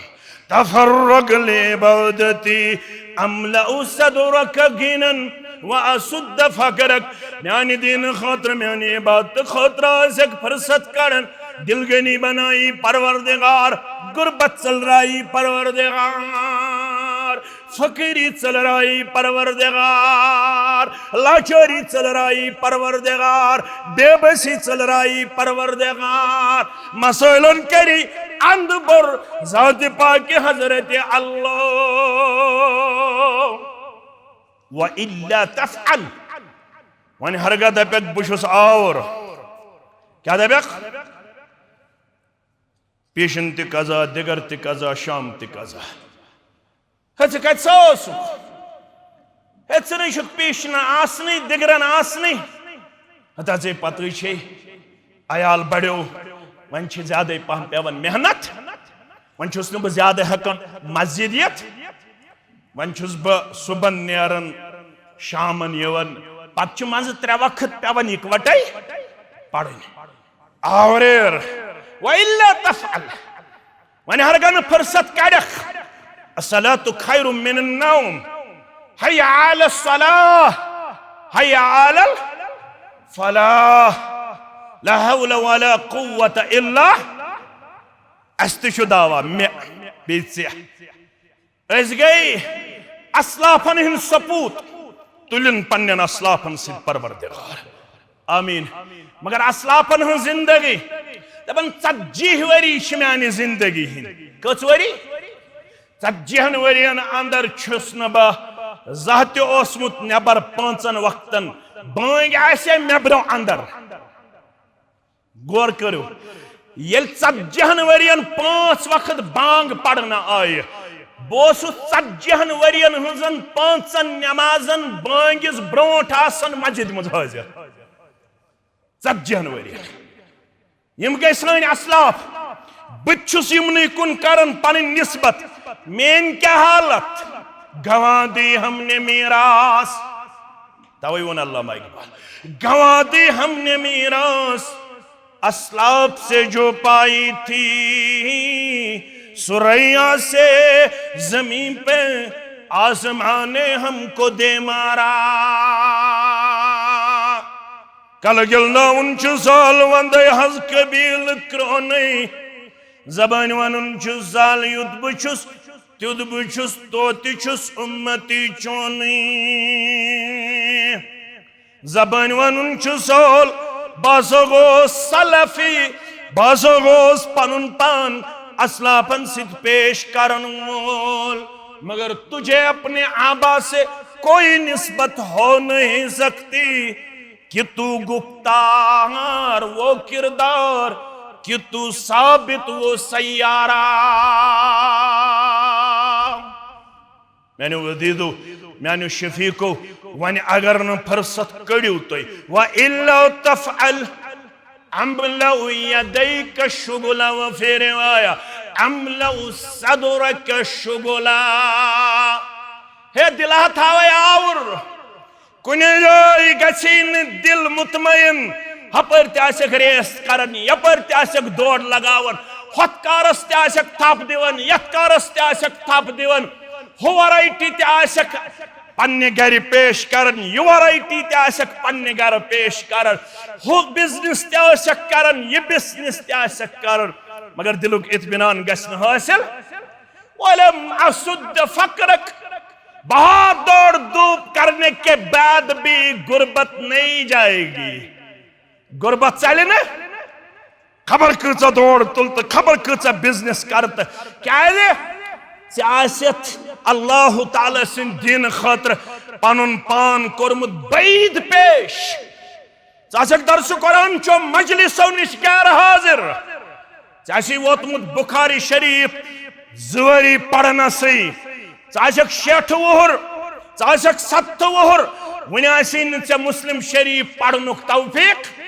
تفرغ لعبادتی، املأ صدرک غنی واسد فقرک۔ میانہِ دین خٲطرٕ، میانہِ عبادت خٲطرٕ آسکھ فرصت کڑان، دل غنی بنایی پروردگار، غربت ژلرائی پروردگار، فقیری ژلرائی پروردگار، لاچاری ژلرائی پروردگار، بے بسی ژلرائی پروردگار، مسائلن کری اند بر ذات پاک حضرت اللہ۔ وإلا تفعل، وۄنۍ ہرگاہ دپکھ بہٕ چھُس آور، کیٛاہ دپکھ؟ پیشن تہِ قضا، دگر تہِ قضا، شام تہِ قضا۔ ہے، ژٕ کتہِ سا اوسُکھ؟ ہے، ژٕ نَے چھُکھ پیشنہٕ آسنٕے، دگرن آسنٕے۔ ہتا ژے پتہٕ چھے، عیال بڑیو، وۄنۍ چھِ زیادَے پہم پٮ۪وان محنت، وۄنۍ چھُس نہٕ بہٕ زیادٕ ہٮ۪کان مسجد یِتھ۔ وۄنۍ چھُس بہٕ صُبحن نیران، شامن یِوان، پتہٕ چھُ منٛزٕ ترٛےٚ وقت پٮ۪وان اِکوٹے پرٕنۍ۔ آوریر۔ وإلا تفعل۔ وۄنۍ ہرگاہ نہٕ فرصت کڑکھ۔ الصلاة خیر من النوم۔ حی علی الصلاة۔ حی علی الفلاح۔ لا حول ولا قوة الا۔ اسہِ تہِ چھُ دعویٰ، مےٚ بیٚیہِ ژےٚ۔ أسۍ گٔے اسلافن ہٕنٛدۍ سپوٗت، تُلِن پننٮ۪ن اسلافن سۭتۍ پروردگار۔ آمین۔ مگر اسلافن ہٕنٛز زندگی، دپان، ژتجی ؤری چھِ میانہِ زندگی ہٕنٛدۍ۔ کٔژ ؤری؟ ژتجی ہن ؤرین اندر چھُس نہٕ بہٕ زانٛہہ تہِ اوسمُت نٮ۪بر پانٛژن وقتن۔ بٲنگۍ آسہِ مےٚ برونٛہہ اندر۔ غور کٔرِو، ییٚلہِ ژتجی ہن ؤرین پانٛژھ وقت بانگ پرنہٕ آیہِ، بہٕ اوسُس ژتجی ہن ؤرین ہٕنٛزن پانٛژن نمازن بٲنگِس برونٛٹھ آسان مسجد منٛز حٲضِر۔ ژتجی ہن ؤرین۔ یِم گٔے سٲنۍ اسلاف۔ بہٕ تہِ چھُس یِمنٕے کُن کران پنٕنۍ نسبت۔ میٲنۍ کیٛاہ حالت؟ گنوا دی ہم نے میراث۔ توے ووٚن علامہ اقبال، گنوا دی ہم نے میراث، اسلاف سے جو پائی تھی، ثریا سے زمین پہ آسمان نے ہم کو دے مارا۔ کلہٕ گِلناوُن چھُ سہل، وندے حظ قبیلہٕ کرٛونٕے۔ زبٲنۍ ونُن چھُ سہل، یُتھ بہٕ چھُس، تیُتھ بہٕ چھُس، توتہِ چھُس اُمتی چونٕے۔ زبٲنۍ ونُن چھُ سہل، بہٕ ہسا گوس سلفی، بہٕ ہسا گوس پنُن پان اسلافن سۭتۍ پیش کرن وول۔ مگر تجھے اپنے آبا سے کوئی نسبت ہو نہیں سکتی۔ کہ تو گفتار وہ کردار کہ تو ثابت وہ سیارہ۔ میانیو عزیزو، میانیو شفیقو، وۄنۍ اگر نہٕ فرصت کٔڑِو تُہۍ، وَإِلَّا تَفْعَلْ أَمْلَأُ يَدَيْكَ شُغُلًا، وفي رواية أَمْلَأُ صَدْرَكَ شُغُلًا۔ ہے دِلہ تھاوے آوُر، کُنہِ جایہِ گژھی نہٕ دِل مطمئن۔ ہپٲرۍ تہِ آسٮ۪کھ ریس کران، یپٲرۍ تہِ آسٮ۪کھ دورٕ لگاوان، ہۄتھ کارس تہِ آسٮ۪کھ تھپھ دِوان، یتھ کارس تہِ آسٮ۪کھ تھپھ دِوان، ہُہ ورایٹی تہِ آسٮ۪کھ پننہِ گرِ پیش کران، یہِ ورایٹی تہِ آسٮ۪کھ پننہِ گرٕ پیش کران، ہُہ بزنس تہِ آسٮ۪کھ کران، یہِ بزنس تہِ آسٮ۪کھ کران، مگر دِلُک اطمینان گژھِ نہٕ حٲصِل۔ وَلَمْ أَسُدَّ فَقْرَكَ، بہت دوڑ دھوپ کرنے کے بعد بھی غربت نہیں جائے گی۔ غربت ژلہِ نہٕ۔ خبر کۭژاہ دور تُل تہٕ خبر کۭژاہ بزنس کر تہٕ کیازِ ژےٚ آسٮ۪تھ اللہ تعالیٰ سٕنٛدِ دین خٲطرٕ پنُن پان کوٚرمُت بعید پیش۔ ژٕ آسکھ درس قرآن چو مجلسو نِش غیر حاضر۔ ژےٚ آسی ووتمُت بخاری شریف زٕ ؤری پرنسٕے۔ ژٕ آسکھ شیٹھ وُہُر، ژٕ آسکھ ستتھ وُہُر، وُنہِ آسی نہٕ ژےٚ مسلم شریف پرنُک توفیق۔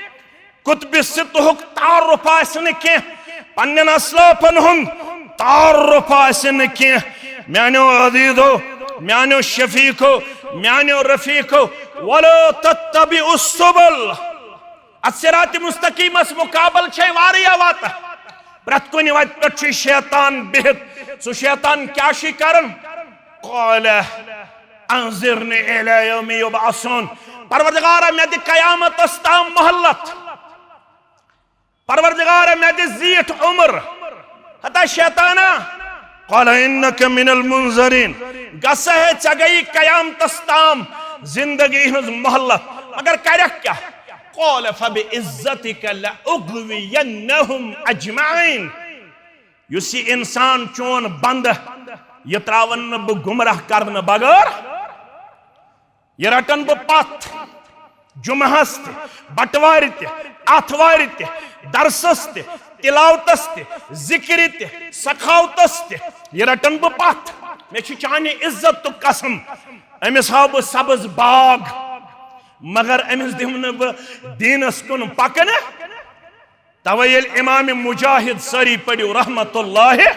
قطب ستہُک تعارف آسہِ نہٕ کینٛہہ، پننٮ۪ن اسلافن ہُنٛد تعارف آسہِ نہٕ کینٛہہ۔ میانیو عزیزو، میانیو شفیقو، میانیو رفیقو، وَلَا تَتَّبِعُوا السُّبُلَ۔ اتھ صراط مستقیمس مقابل چھے واریاہ وتہٕ۔ پرٛٮ۪تھ کُنہِ وتہِ پٮ۪ٹھ چھُ شیطان بِہِتھ۔ سُہ شیطان کیٛاہ چھُے کران؟ قال انظرنی الی یوم یبعثون۔ پروردگارا، مےٚ دِ قیامتس تام مہلت۔ پروردگارا، مےٚ دِ زیٖٹھ عمر۔ ہتا شیطانا، قال انک من المنظرین۔ گژھٕ ہے، ژےٚ گٔیی قیامتس تام زندگی ہٕنٛز مہلت، مگر کرکھ کیٛاہ؟ قال فبعزتک لأغوینہم اجمعین۔ یُس یہِ انسان چون بندٕ، یہِ تراون نہٕ بہٕ گمراہ کرنہٕ بغٲر۔ یہِ رٹن بہٕ پتھ، جمعہس تہِ، بٹوارِ تہِ، آتھوارِ تہِ، درسس تہِ، تلاوتس تہِ، ذکرِ تہِ، سخاوتس تہِ، یہِ رٹن بہٕ پتھ۔ مےٚ چھُ چانہِ عزت تہٕ قسم، أمِس ہاو بہٕ سبز باغ، مگر أمِس دِمہٕ نہٕ بہٕ دیٖنس کُن پکنہٕ۔ توے ییٚلہِ امام مجاہد، سٲری پٔرِو رحمت اللہ،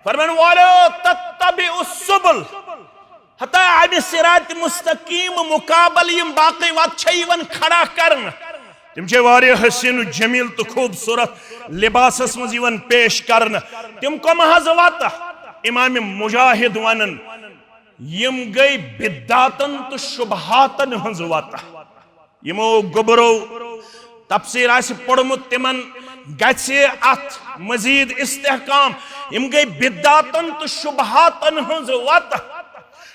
فرمان، وَلَا تَتَّبِعُوا السُّبُلَ، ہتا امہِ صراط مستقیم مقابل یِم باقٕے وتہٕ چھےٚ یِوان کھڑا کرنہٕ، تِم چھےٚ واریاہ حسین و جمیل تہٕ خوبصورت لباسس منٛز یِوان پیش کرنہٕ۔ تِم کم حظ وتہٕ؟ امام مجاہد ونان، یِم گٔے بدعاتن تہٕ شبہاتن ہٕنٛز وتہٕ۔ یِمو گوٚبرو تفسیر آسہِ پوٚرمُت، تِمن گژھِ اتھ مزید استحکام۔ یِم گٔے بدعاتن تہٕ شبہاتن ہٕنٛز وتہٕ۔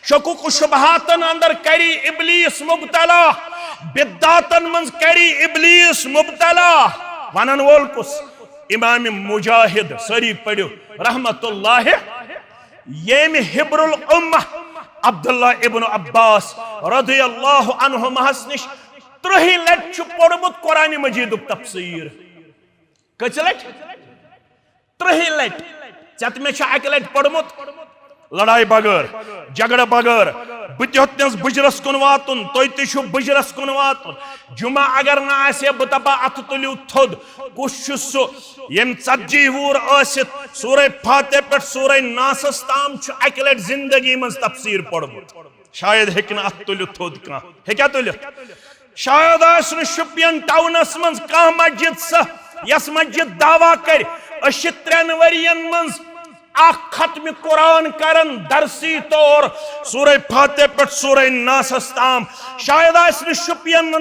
شکوک و شبہاتن اندر کری ابلیس مبتلا، بدعاتن منٛز کری ابلیس مبتلا۔ ونن وول کُس؟ امام مجاہد، سٲری پٔرِو رحمت اللہ۔ ییٚمۍ حبر الامہ عبداللہ ابن عباس رضی اللہ عنہماہس نِش ترٕٛہہِ لٹہِ چھُ پوٚرمُت قرآن مجیدُک تفسیر۔ کٔژِ لٹہِ؟ ترٕٛہہِ لٹہِ۔ ژےٚ تہٕ مےٚ چھُ اکہِ لٹہِ پوٚرمُت۔ لڑایہِ بغٲر، جھگڑٕ بغٲر، بہٕ تہِ ہیوٚتنس بُجرس کُن واتُن، تُہۍ تہِ چھِو بُجرس کُن واتُن۔ جمعہ اگر نہٕ آسہِ ہے، بہٕ دپہٕ ہا، اتھٕ تُلِو تھوٚد، کُس چھُ سُہ ییٚمۍ ژتجی وُہُر ٲسِتھ سورہ فاتحہ پٮ۪ٹھ سورہ ناسس تام چھُ اکہِ لٹہِ زندگی منٛز تفسیر پوٚرمُت؟ شاید ہیٚکہِ نہٕ اتھٕ تُلِتھ تھوٚد کانٛہہ۔ ہیٚکیٛاہ تُلِتھ؟ شاید آسہِ نہٕ شُپین ٹاونس منٛز کانٛہہ مسجد سۄ، یۄس مسجد دعویٰ کرِ، أسۍ چھِ ترٛٮ۪ن ؤرین منٛز اکھ ختم قرآن کران درسی طور، سورہ فاتحہ پٮ۪ٹھ سورہ ناسس تام۔ شاید آسہِ نہٕ شُپین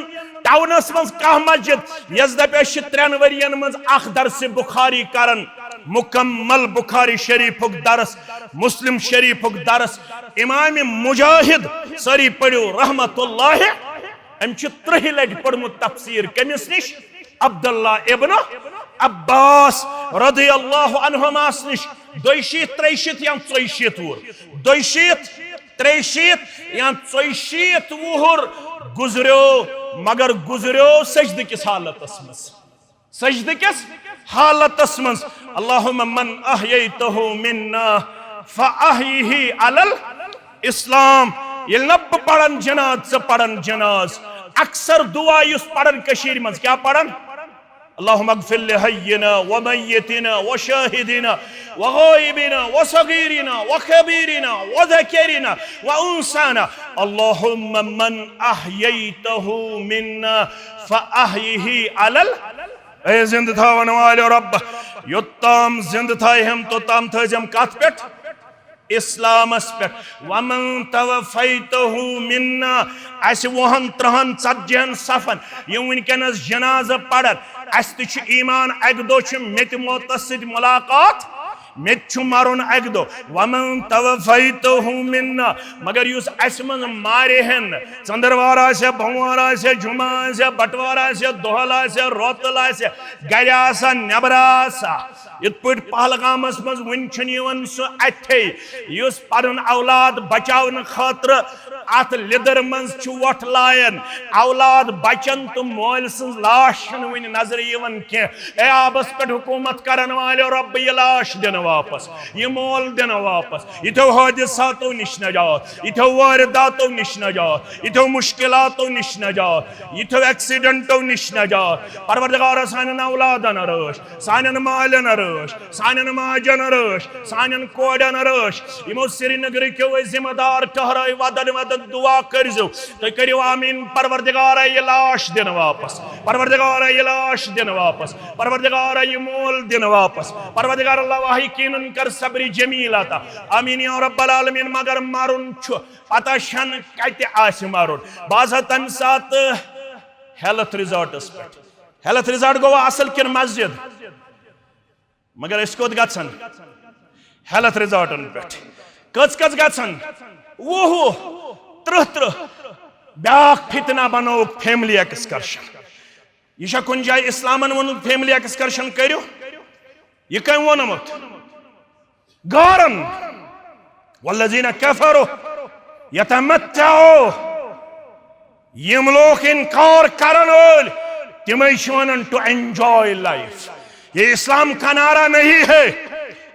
ٹاونس منٛز کانٛہہ مسجد یۄس دپہِ، أسۍ چھِ ترٛٮ۪ن ؤرین منٛز اکھ درس بخاری کران، مکمل بخاری شریفُک درس، مسلم شریفُک درس۔ امام مجاہد، سٲری پٔرِو رحمت اللہ، أمۍ چھُ ترٕٛہہِ لٹہِ پوٚرمُت تفسیر۔ کٔمِس نِش؟ عبداللہ ابن عباس رضی اللہ عنہماس نِش۔ دۄیہِ شیٖتھ، ترٛیہِ شیٖتھ یا ژۄیہِ شیٖتھ وُہُر، دۄیہِ شیٖتھ، ترٛیہِ شیٖتھ یا ژۄیہِ شیٖتھ وُہُر گُزریو، مگر گُزریو سجدٕ کِس حالتس منٛز۔ سجدٕ کِس حالتس منٛز، اللہم من احییتہ منا فاحیہ علی الاسلام۔ ییٚلہِ نہ بہٕ پران جناز، ژٕ پران جناز۔ اکثر دعا یُس پران کٔشیٖرِ منٛز، کیٛاہ پران؟ اللہم اغفر لحینا ومیتنا وشاہدنا وغائبنا وصغیرنا وکبیرنا وذکرنا وانثانا۔ اللہم من احییتہ منا فاحیہ علی ال-، اے زندٕ تھاون والے رب، یوٚتام زندٕ تھایہم توٚتام تھٲزم کتھ پٮ۪ٹھ؟ اسلامس پٮ۪ٹھ۔ ومن توفیتہ منا، اسہِ وُہن، ترہن، ژتجی ہن صفن یِم وٕنکیٚنس جنازٕ پرن، اسہِ تہِ چھُ ایمان، اکہِ دۄہ چھُ مےٚ تہِ موتس سۭتۍ ملاقات، مےٚ تہِ چھُ مرُن اکہِ دۄہ۔ ومن توفیتہ منا، مگر یُس اسہِ منٛز مارِ ہن، ژندروار آسہِ، بوموار آسہِ، جمعہ آسہِ، بٹوار آسہِ، دۄہل آسہِ، روتل آسہِ، گرِ آسا، نٮ۪برٕ آسا، یِتھ پٲٹھۍ پہلگامس منٛز وُنہِ چھُنہٕ یِوان سُہ اتھے، یُس پنُن اولاد بچاونہٕ خٲطرٕ اتھ لیٚدٕر منٛز چھُ وۄٹھ لایان۔ اولاد بچن تہٕ مٲلۍ سٕنٛز لاش چھنہٕ وُنہِ نظرِ یِوان کینٛہہ۔ اے آبس پٮ۪ٹھ حکومت کرن والٮ۪و رۄب، یہِ لاش دِنہٕ واپس، یہِ مول دِنہٕ واپس، یِتھیو حٲدثاتو نِش نجات، یِتھیو وٲرِداتو نِش نجات، یِتھیو مُشکلاتو نِش نجات، یِتھیو ایکسیڈنٹو نِش نجات۔ پروردگارا، سانٮ۪ن اولادن رٲچھ، سانٮ۪ن مالٮ۪ن رٲچھ، سانٮ۪ن ماجن رٲچھ، سانٮ۪ن کورٮ۪ن رٲچھ۔ یِمو سرینگرٕکیو أسۍ ذمہٕ دار ٹہرٲے، ودن ودن دعا کٔرۍزیو۔ تُہۍ کٔرِو آمیٖن۔ پروردگارا، یہِ لاش دِنہٕ واپس۔ پروردگارا، یہِ لاش دِنہٕ واپس۔ پروردگارا، یہِ مول دِنہٕ واپس۔ پروردگار، لواحقیٖنن کر صبرِ جمیل عطا۔ آمیٖن یا رب العالمین۔ مگر مرُن چھُ، پتہ چھنہٕ کتہِ آسہِ مرُن۔ بہٕ آسہٕ ہا تمہِ ساتہٕ ہیلتھ ریزارٹس پٮ۪ٹھ۔ ہیلتھ ریزارٹ گوٚوا اصل کِنہٕ مسجد؟ مگر أسۍ کوٚت گژھن؟ ہیلتھ ریزارٹن پٮ۪ٹھ۔ کٔژ کٔژ گژھن؟ وُہ، ترٕٛہ ترٕٛہ۔ بیاکھ فتنہ بنووُکھ فیملی ایکسکرشن۔ یہِ چھا کُنہِ جایہِ اسلامن ووٚنمُت فیملی ایکسکرشن کٔرِو؟ یہِ کٔمۍ ووٚنمُت؟ غارن۔ والذین کفروا یتمتعوا۔ یِم لوٗکھ انکار کرن وٲلۍ، تِمے چھِ ونان to enjoy life۔ یہ اسلام کا نعرہ نہیں ہے۔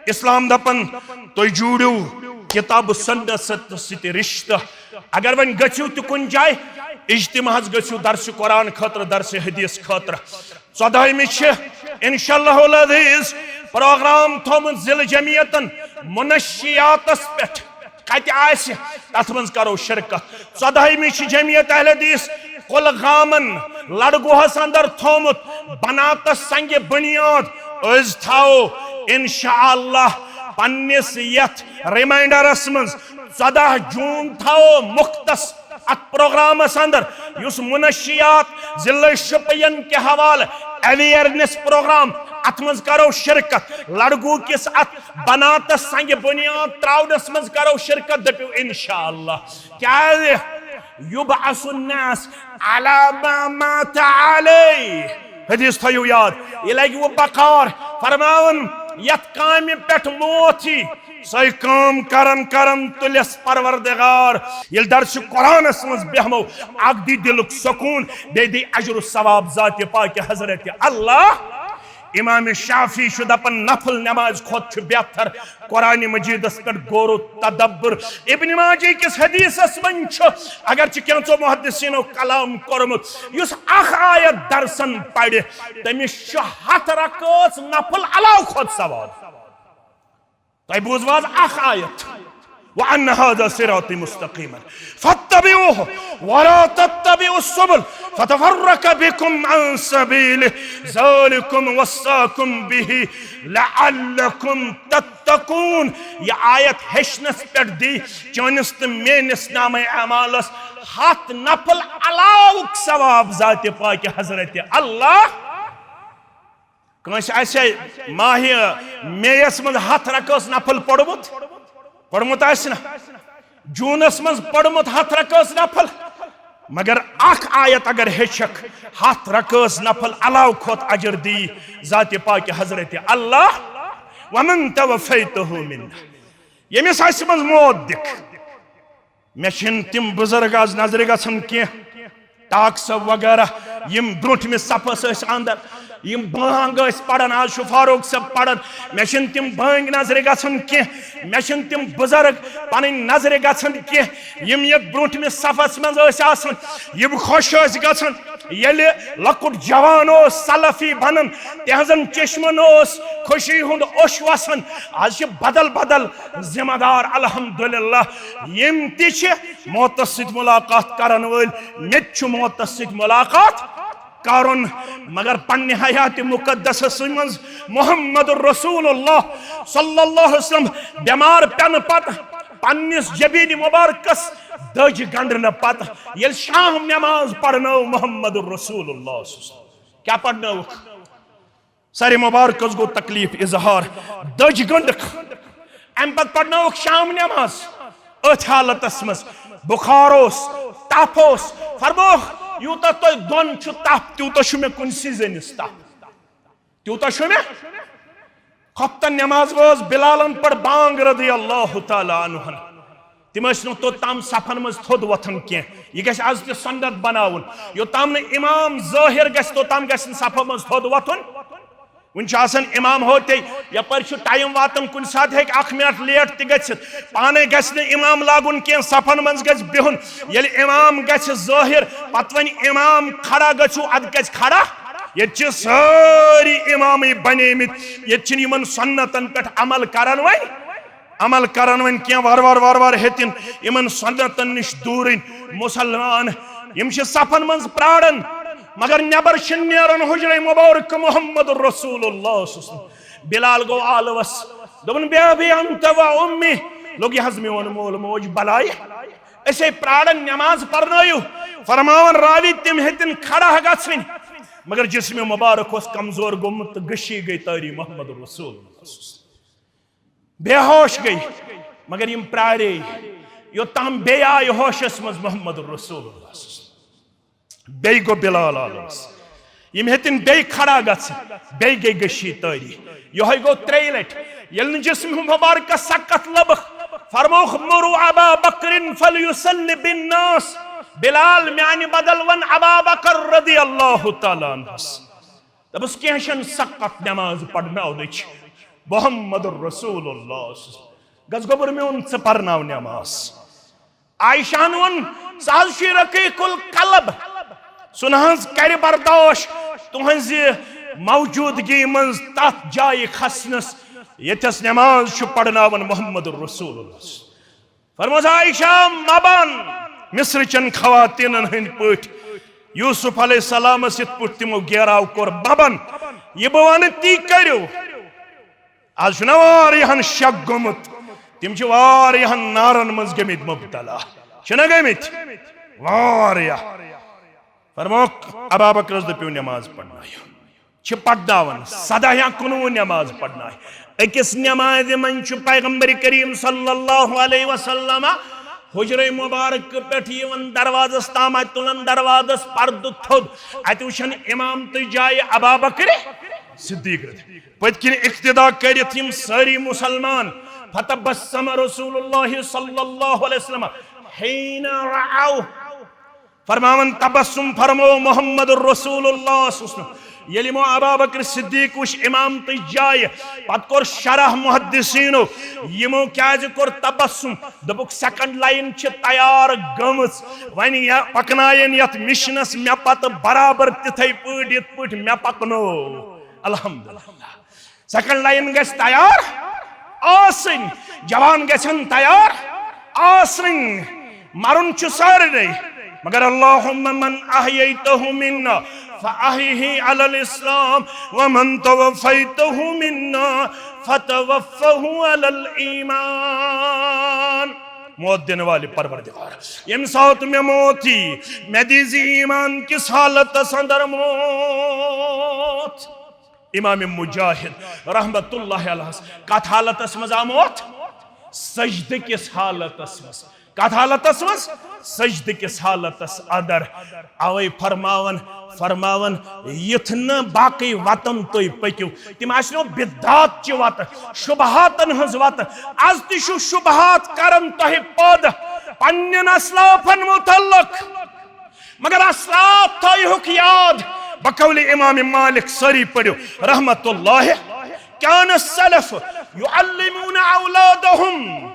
اسلام دپان، تُہۍ جوڑِو کتاب و سنت سۭتۍ، سۭتۍ رشتہٕ۔ اگر وۄنۍ گٔژھِو تہِ کُنہِ جایہِ، اجتماعس گٔژھِو، درسِ قرآن خٲطرٕ، درسِ حدیث خٲطرٕ۔ ژۄدہمہِ چھِ انشاءاللہ العزیز پروگرام تھومُت ضلع جمعیتن منشیاتس پٮ۪ٹھ۔ کتہِ آسہِ، تتھ منٛز کرو شرکت۔ ژۄدہمہِ چھِ جمعیت اہل حدیث کُلگامن لڑگوہس اندر تھومُت بناتس سنگ بنیاد۔ أسۍ تھاوو انشاءاللہ پننِس یتھ ریمائنڈرس منٛز، ژۄدہ جون تھاوو مختص اتھ پروگرامس اندر، یُس منشیات ضلع شوپین کہِ حوالہٕ اویئرنیس پروگرام، اتھ منٛز کرو شرکت۔ لڑگو کِس اتھ بناتس سنگ بنیاد تراونس منٛز کرو شرکت، دٔپِو انشاءاللہ۔ کیازِ؟ یبعث الناس علی ما مات علیہ۔ حدیث تھٲیِو یاد، یہِ لگہِ وۄنۍ بکار فرماوُن، یتھ کامہِ پٮ۪ٹھ موت یی، سۄے کٲم کرن کرن تُلٮ۪س پروردگار۔ ییٚلہِ درسِ قرآنس منٛز بیٚہمو، اکھ دی دِلُک سکوٗن، بیٚیہِ دی اجر و ثواب ذاتِ پاکِ حضرت اللہ۔ امام شافعی چھُ دپان، نفل نماز کھۄتہٕ چھُ بہتر قرآن مجیدس پٮ۪ٹھ غور و تدبر۔ ابن ماجہ کِس حدیثس منٛز چھُ، اگرچہ کینٛژو محدثینو کلام کوٚرمُت، یُس اکھ آیت درسن پرِ، تٔمِس چھُ ہتھ رکٲژ نفل علاوٕ کھۄتہٕ ثواب۔ تۄہہِ بوٗزوا از اکھ آیت؟ وَأَنَّ هَذَا صِرَاطِي مُسْتَقِيمًا فَاتَّبِعُوهُ وَلَا تَتَّبِعُوا السُّبُلَ فَتَفَرَّقَ بِكُمْ عَنْ سَبِيلِهِ ذَٰلِكُمْ وَصَّاكُمْ بِهِ لَعَلَّكُمْ تَتَّقُونَ۔ یہِ آیت ہیٚچھنس پٮ۪ٹھ دی چٲنِس تہٕ میٲنِس نامہ اعمالس ہتھ نفل علاوُک ثواب ذاتِ پاکِ حضرت اللہ۔ کٲنٛسہِ آسہِ ماہِ مے یس منٛز ہتھ رکٲژ نفل پوٚرمُت؟ پوٚرمُت آسہِ نا؟ جوٗنس منٛز پوٚرمُت ہتھ رکٲژ نفل؟ مگر اکھ آیت اگر ہیٚچھکھ، ہتھ رکٲژ نفل علاوٕ کھۄتہٕ اجر دی ذاتِ پاکِ حضرت اللہ۔ وَمَنْ تَوَفَّيْتَهُ مِنَّا۔ ییٚمِس اسہِ منٛز موت دِکھ، مےٚ چھِنہٕ تِم بُزرگ از نظرِ گژھان کینٛہہ، ٹاک صٲب وغیرہ، یِم برونٛٹھمِس صفس ٲسۍ اندر، یِم بانگ ٲسۍ پران، آز چھُ فاروق صٲب پران، مےٚ چھِنہٕ تِم بٲنگۍ نظرِ گژھان کینٛہہ، مےٚ چھِنہٕ تِم بُزرگ پنٕنۍ نظرِ گژھان کینٛہہ، یِم یتھ برونٹھمِس صفس منٛز ٲسۍ آسان، یِم خۄش ٲسۍ گژھان۔ ییٚلہِ لۄکُٹ جوان اوس سلفی بنان، تِہنٛزن چشمن اوس خوشی ہُنٛد اوٚش وسان۔ آز چھِ بدل بدل ذمہ دار، الحمدللہ، یِم تہِ چھِ موتس سۭتۍ ملاقات کرن وٲلۍ۔ مےٚ تہِ چھُ موتس سۭتۍ ملاقات کرُن، مگر پننہِ حیات مقدسس منٛز محمد رسول اللہ صلی اللہ علیہ وسلم بیمار پٮ۪نہٕ پتہٕ، پننِس جبین مبارکس دٔج گنڈنہٕ پتہٕ، ییٚلہِ شام نماز پرنٲو محمد رسول اللہ صلی اللہ علیہ وسلم، کیٛاہ پرنٲوٕکھ؟ سرِ مبارکس گوٚو تکلیف اظہار، دٔج گنڈٕکھ۔ امہِ پتہٕ پرنٲوٕکھ شام نماز۔ أتھۍ حالتس منٛز بخار اوس، تپھ اوس۔ فرمووُکھ، یوٗتاہ تۄہہِ دۄن چھُ تپھ، تیوٗتاہ چھُ مےٚ کُنسٕے زٔنِس تپھ۔ تیوٗتاہ چھُ مےٚ۔ خۄفتن نماز وٲژ، بلالن پٔر بانگ رضی اللہ تعالیٰ عنہ۔ تِم ٲسۍ نہٕ توٚتام صفن منٛز تھوٚد وۄتھان کینٛہہ۔ یہِ گژھِ از تہِ سنت بناوُن۔ یوٚتام نہٕ امام ظٲہر گژھِ، توٚتام گژھِ نہٕ صفہٕ منٛز تھوٚد وۄتھُن۔ وُنہِ چھُ آسان امام ہوتے، یپٲرۍ چھُ ٹایم واتان، کُنہِ ساتہٕ ہیٚکہِ اکھ منٹ لیٹ تہِ گٔژھِتھ۔ پانے گژھِ نہٕ امام لاگُن کینٛہہ، صفن منٛز گژھِ بِہُن۔ ییٚلہِ امام گژھِ ظٲہر، پتہٕ وۄنۍ امام کھڑا گژھِو، ادٕ کتہِ کھڑا؟ ییٚتہِ چھِ سٲری امامٕے بنیمٕتۍ، ییٚتہِ چھِنہٕ یِمن سنتن پٮ۪ٹھ عمل کران وۄنۍ۔ عمل کرن وۄنۍ کینٛہہ، وار وار وار وار ہیٚتِن یِمن سنتن نِش دوٗرٕنۍ مسلمان۔ یِم چھِ صفن منٛز پراران، مگر نٮ۪بر چھِنہٕ نیران حجرے مبارک محمد رسول اللہ صلی اللہ علیہ وسلم۔ بلال گوٚو آلوس، دوٚپُن، "بے ابی انت و امی"، لوٚگ یہِ حظ میون مول موج بلایہِ۔ أسے پراران نماز پرنٲیِو، فرماوان راوی تِم ہیٚتِن کھڑا گژھٕنۍ، مگر جسم مبارک اوس کمزور گوٚمُت تہٕ غشی گٔے تٲری محمد رسول اللہ۔ بے ہوش گٔے، مگر یِم پرارے یوٚتام بیٚیہِ آیہِ ہوشس منٛز محمد رسول اللہ۔ بیٚیہِ گوٚو بلال آلوس۔ یِم ہیٚتِن بیٚیہِ کھڑا گژھٕنۍ، بیٚیہِ گٔے غشی تٲری۔ یِہوٚے گوٚو ترٛیٚیہِ لٹہِ۔ ییٚلہِ نہٕ جسم مبارکس سکت لبٕکھ، فرمووُکھ، "مروا ابا بکر فلیصلی بالناس"، بلال، میانہِ بدل ون ابا بکر رضی اللہ تعالیٰ عنہس۔ دوٚپُس، "کینٛہہ چھَنہٕ، سقط نٮ۪ماز پرناونٕچ، محمد رسول اللہ۔ گژھ گوٚبُر میون، ژٕ پرناو نٮ۪ماز۔" عائشہ ہن ووٚن، "سُہ حظ چھُ رقیق القلب، سُہ نہ حظ کرِ برداشت تُہنٛزِ موجودگی منٛز تتھ جایہِ کھسنس، ییٚتھس نٮ۪ماز چھُ پرناوان محمد رسول اللہ۔" فرمٲوس، "عائشہ، مہ بن مصر چٮ۪ن خواتینن ہٕنٛدۍ پٲٹھۍ، یوسف علیہ السلامس یِتھ پٲٹھۍ تِمو گیراو کوٚر، مہ بن۔ یہِ بہٕ ونہٕ، تی کٔرِو۔" از چھُنہ واریاہن شک گوٚمُت، تِم چھِ واریاہن نارن منٛز گٔمٕتۍ مبتلا، چھِنہ گٔمٕتۍ واریاہ۔ فرموکھ، ابا بکرس دٔپِو نماز پرنٲیِو۔ چھِ پرناوان سداہ یا کُنوُہ نماز پرناوِ۔ أکِس نمازِ منٛز چھُ پیغمبر کریم صلی اللہ علیہ وسلم حجرے مبارک پٮ۪ٹھ یِوان دروازس تام، اتہِ تُلان دروازس پردٕ تھوٚد، اتہِ وٕچھان امام تہٕ جایہِ ابا بکر صدیق۔ پٔتۍ کِنۍ اقتدا کٔرِتھ یِم سٲری مسلمان۔ فتبسم رسول اللہ صلی اللہ علیہ وسلم حین رعوہ۔ فرماوان، تبسم فرمو محمد رسول اللہ صلی اللہ علیہ وسلم۔ ییٚلہِ یِمو ابا بکر صدیق وٕچھ امام تہٕ جایہِ، پتہٕ کوٚر شرح محدثینو، یِمو کیازِ کوٚر تبسم؟ دوٚپُکھ، سیکنڈ لائن چھِ تیار گٔمٕژ، وۄنۍ یا پکناین یتھ مشنس مےٚ پتہٕ برابر تِتھے پٲٹھۍ یِتھ پٲٹھۍ مےٚ پکنو۔ الحمدللہ۔ سیکنڈ لائن گژھِ تیار آسٕنۍ، جوان گژھن تیار آسٕنۍ۔ مرُن چھُ سارنٕے، مگر اللہم من احییتہ منا فاحیہ علی الاسلام، ومن توفیتہ منا فتوفہ علی الایمان۔ موت دِنہٕ والہِ پروردگار، ییٚمہِ ساتہٕ مےٚ موت یی، مےٚ دیٖزِ ایمان کِس حالتس اندر موت۔ امام مجاہد رحمت اللہ علیہ کتھ حالتس منٛز آمُت؟ سجدٕ کِس حالتس منٛز۔ کتھ حالتس منٛز؟ سجدٕ کِس حالتس اندر۔ اوے فرماون، فرماون، یِتھ نہٕ باقٕے وتن تُہۍ پٔکِو، تِم آسنو بدعات چہِ وتہٕ، شبہاتن ہٕنٛز وتہٕ۔ از تہِ چھُ شبہات کران تۄہہِ پٲدٕ پننٮ۪ن اسلافن متعلق۔ مگر اسلاف تھٲیہُکھ یاد، بقول امام مالک، سٲری پٔرِو، رحمت اللہ، كان السلف يعلمون اولادهم،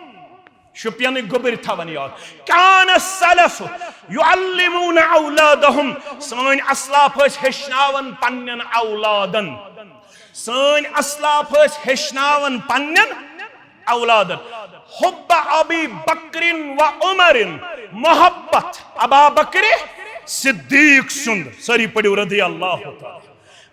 شُپینٕکۍ گوٚبٕرۍ تھاوان یاد، كان السلف يعلمون اولادهم، سٲنۍ اسلاف ٲسۍ ہیٚچھناوان پننٮ۪ن اولادن، سٲنۍ اسلاف ٲسۍ ہیٚچھناوان پننٮ۪ن اولادن، حب ابی بکر و عمر، محبت ابا بکر صدیق سُنٛد، سٲری پٔرِو رضی اللہ تعالیٰ،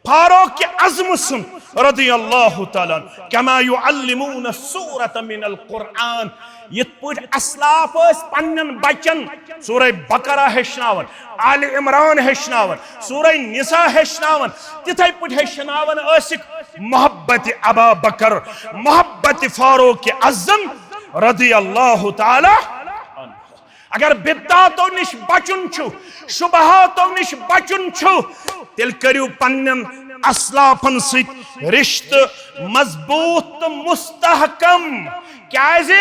فاروق اعظم سُنٛد رضی اللہ تعالیٰ عنہ، كما يعلمون السورة من القرآن، یِتھ پٲٹھۍ اسلاف ٲسۍ پننٮ۪ن بچن سورہ بقرہ ہیٚچھناوان، آل عمران ہیٚچھناوان، سورہ نساء ہیٚچھناوان، تِتھے پٲٹھۍ ہیٚچھناوان ٲسِکھ محبت ابا بکر، محبت فاروق اعظم رضی اللہ تعالیٰ عنہ۔ اگر بدعاتو نِش بچُن چھُ، شبہاتو نِش بچُن چھُ، تیٚلہِ کٔرِو پننٮ۪ن اسلافن سۭتۍ رشتہٕ مضبوط تہٕ مستحکم۔ کیازِ؟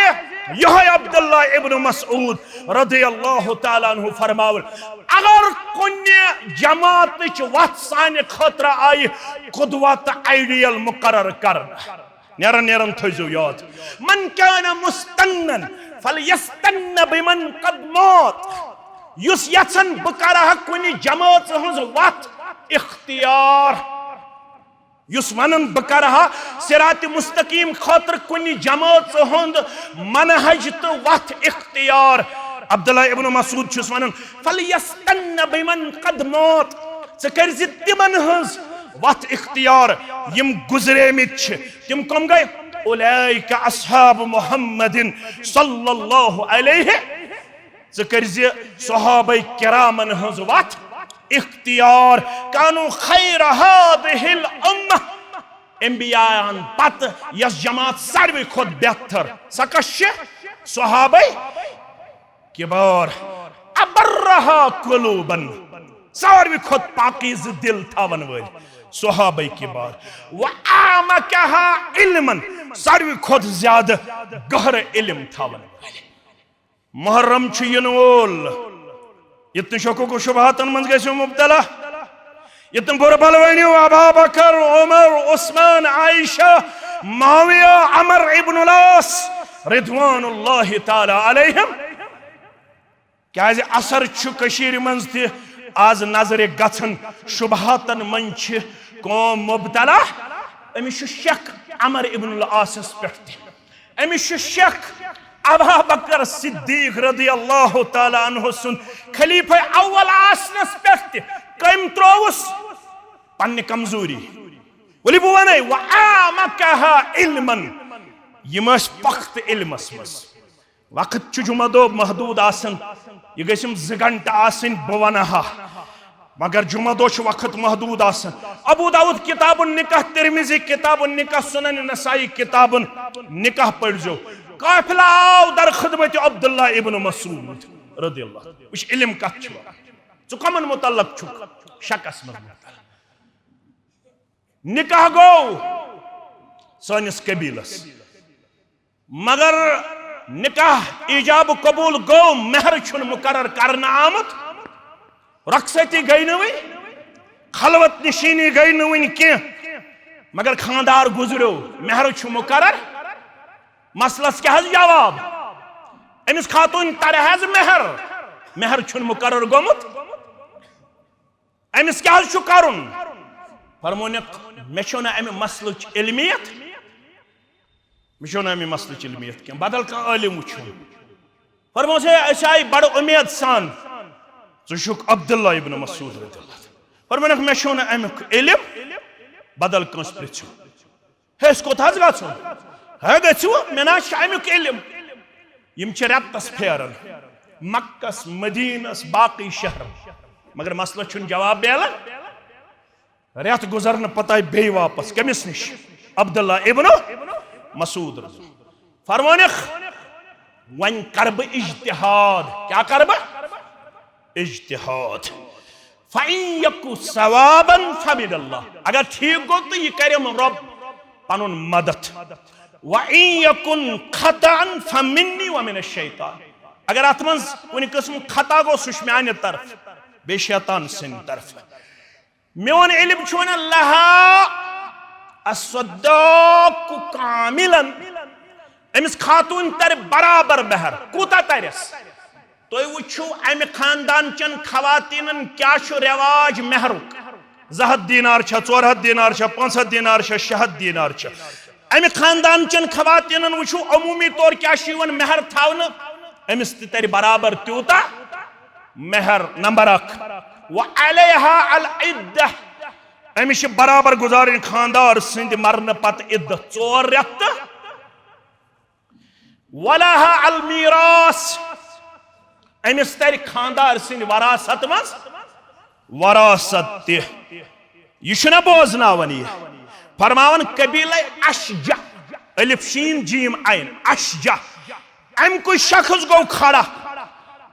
یِہوٚے عبداللہ ابن مسعود رضی اللہ تعالیٰ عنہ فرماوان، اگر کُنہِ جماعتٕچ وتھ سانہِ خٲطرٕ آیہِ قدوہ تہٕ ideal مقرر کرنہٕ، نیران نیران تھٲیزیو یاد، من كان مستنا فليستن بمن قد مات۔ یُس یژھن بہٕ کرٕ ہا کُنہِ جمٲژ ہٕنٛز وتھ اختیار، یُس ونان بہٕ کرٕ ہا صراط مستقیم خٲطرٕ کُنہِ جمٲژ ہُنٛد منہج تہٕ وتھ اختیار، عبداللہ ابن مسعود چھُس ونان، فليستن بمن قد مات، ژٕ کٔرۍ زِ تِمن ہٕنٛز وتھ اختیار یِم گُزریمٕتۍ چھِ۔ تِم کم گٔے؟ اولئک اصحاب محمد صلی اللہ علیہ۔ ژٕ کٔرۍ زِ صحابہ کرامن ہٕنٛز وتھ اختیار۔ کانوا خیر هذه الامة۔ انبیاءن پتہٕ یۄس جماعت ساروی کھۄتہٕ بہتر، سۄ کۄس چھِ؟ صحابہ کبار، ابرہا قلوبن، ساروی کھۄتہٕ پاکیزٕ دل تھاون وٲلۍ صحابہ کبار، و اعمقہا علمن، ساروی کھۄتہٕ زیادٕ گہرٕ علم تھاون وٲلۍ۔ محرم چھُ یِنہٕ وول، یتن شکوک و شبہاتن منٛز گژھِو مبتلا، یتن بُرٕ بلوٲنِو ابا بکر، عمر، عثمان، عائشہ، معاویہ، عمر ابن العاص رضوان اللہ تعالیٰ علیہم۔ کیازِ اثر چھُ کٔشیٖرِ منٛز تہِ آز نظرِ گژھان، شبہاتن منٛز چھِ قوم مبتلا۔ أمِس چھُ شک عمر ابن العاصس پٮ۪ٹھ تہِ۔ أمِس چھُ شک ابا بکر صدیق رضی اللہ تعالیٰ عنہ سُنٛد خلیفہ اول آسنس پٮ۪ٹھ تہِ۔ کٔمۍ ترٛووُس؟ پننہِ کمزوری۔ ؤلِو بہٕ وَنَے، وَأَعْمَقَهَا عِلْمًا۔ یِم ٲسۍ پۄختہٕ علمس منٛز۔ وقت چھُ جمعہ دۄہ محدوٗد آسان، یہِ گٔژھۍ یِم زٕ گھنٹہٕ آسٕنۍ، بہٕ وَنہٕ ہا، مگر جمعہ دۄہ چھُ وقت محدوٗد آسان۔ ابو داؤد کتاب النکاح، ترمذی کتاب النکاح، سنن نسائی کتاب النکاح پٔرۍزیو۔ قافلہ آو در خدمت عبداللہ ابن مسعود رضی اللہ۔ وٕچھ، علم کتھ چھُ وَنان۔ ژٕ کَمن متعلق چھُکھ شکس منٛز مبتلا؟ نکاح گوٚو سٲنِس قبیلس، مگر نکاح ایجاب قبول گوٚو، مہر چھُنہٕ مقرر کرنہٕ آمُت، رۄخصتی گٔے نہٕ وٕنہِ، خلوت نشینی گٔے نہٕ وٕنہِ کینٛہہ، مگر خاندار گُزریو، مہر چھُ مقرر۔ مسلس کیٛاہ حظ جواب؟ أمِس خاتوٗن ترِ حظ مہر، مہر چھُنہٕ مقرر گوٚمُت۔ أمِس کیٛاہ حظ چھُ کرُن؟ فرمونکھ، مےٚ چھو نہٕ امہِ مسلٕچ علمیت، مےٚ چھو نہٕ امہِ مسلٕچ علمیت کینٛہہ، بدل کانٛہہ عٲلِم وٕچھو۔ فرموس، ہے، أسۍ آیہِ بڑٕ اُمید سان، ژٕ چھُکھ عبداللہ ابن مسعود رضی اللہ عنہ۔ فرمونکھ، مےٚ چھو نہٕ امیُک علم، بدل کٲنٛسہِ پرژھِو۔ ہے، أسۍ کوٚت حظ گژھو؟ ہے، گٔژھِو، مےٚ نہ حظ چھُ امیُک علم۔ یِم چھِ رٮ۪تس پھیران، مکس، مدینس، باقٕے شہرن، مگر مسلس چھُنہٕ جواب میلان۔ رٮ۪تھ گُزرنہٕ پتہٕ آیہِ بیٚیہِ واپس۔ کٔمِس نِش؟ عبداللہ ابن مسعود رضی۔ فرمونکھ، وۄنۍ کرٕ بہٕ اجتہاد۔ کیٛاہ کرٕ بہٕ؟ اجتہاد۔ فَإِن يَكُ صَوَابًا فَمِنَ اللَّهِ۔ اگر ٹھیک گوٚو تہٕ یہِ کرٮ۪م رۄب پنُن مدد۔ وَإِن يَكُنْ خَطَأً فَمِنِّي وَمِنَ الشَّيْطَانِ۔ اگر اتھ منٛز کُنہِ قٕسمُک خطا گوٚو، سُہ چھُ میانہِ طرفہٕ، بیٚیہِ شیطان سٕنٛدِ طرفہٕ۔ میون علم چھُ ونان لہا الصداق کاملن، أمِس خاتوٗن ترِ برابر مہر۔ کوٗتاہ ترٮ۪س؟ تُہۍ وٕچھِو، امہِ خاندان چٮ۪ن خواتیٖنن کیٛاہ چھُ رٮ۪واج مہرُک۔ زٕ ہتھ دینار چھا، ژور ہتھ دینار چھا، پانٛژھ ہتھ دینار چھا، شےٚ ہتھ دینار چھا؟ امہِ خاندان چٮ۪ن خواتیٖنن وٕچھِو، عموٗمی طور کیٛاہ چھُ یِوان مہر تھاونہٕ؟ أمِس تہِ ترِ برابر تیوٗتاہ مہر۔ نمبر اکھ، وعلیہا العدہ، أمِس چھِ برابر گُزارٕنۍ خاندار سٕنٛدِ مرنہٕ پتہٕ عدت، ژور رٮ۪تھ تہٕ ولہا المیراث، أمِس ترِ خاندار سٕنٛدِ وراثت منٛز وراثت تہِ۔ یہِ چھُنہ بوزناوان یہِ؟ فرماوان قبیلہ اشجع، الف شین جیم عین، اشجع، امہِ کُے شخص گوٚو کھڑا،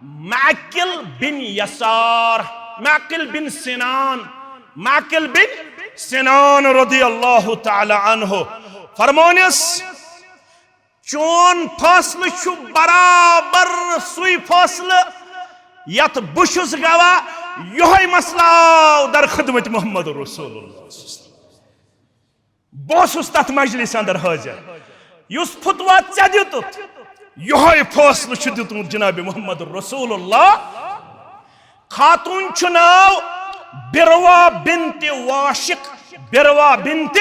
معقل بن یسار، معقل بن سنان، معقل بن سنان رضی اللہ تعالی عنہ۔ فرمونس، چون فٲصلہٕ چھُ برابر سُے فٲصلہٕ یتھ بہٕ چھُس گواہ، یِہوٚے مسلہٕ آو در خدمت محمد رسول اللہ۔ بہٕ اوسُس تتھ مجلس اندر حٲضِر، یُس فتویٰ ژےٚ دیُتُتھ، یِہوٚے فٲصلہٕ چھُ دیُتمُت جناب محمد رسول اللہ۔ خاتوٗن چھُ ناو بروا بنت واشق، بروا بنت،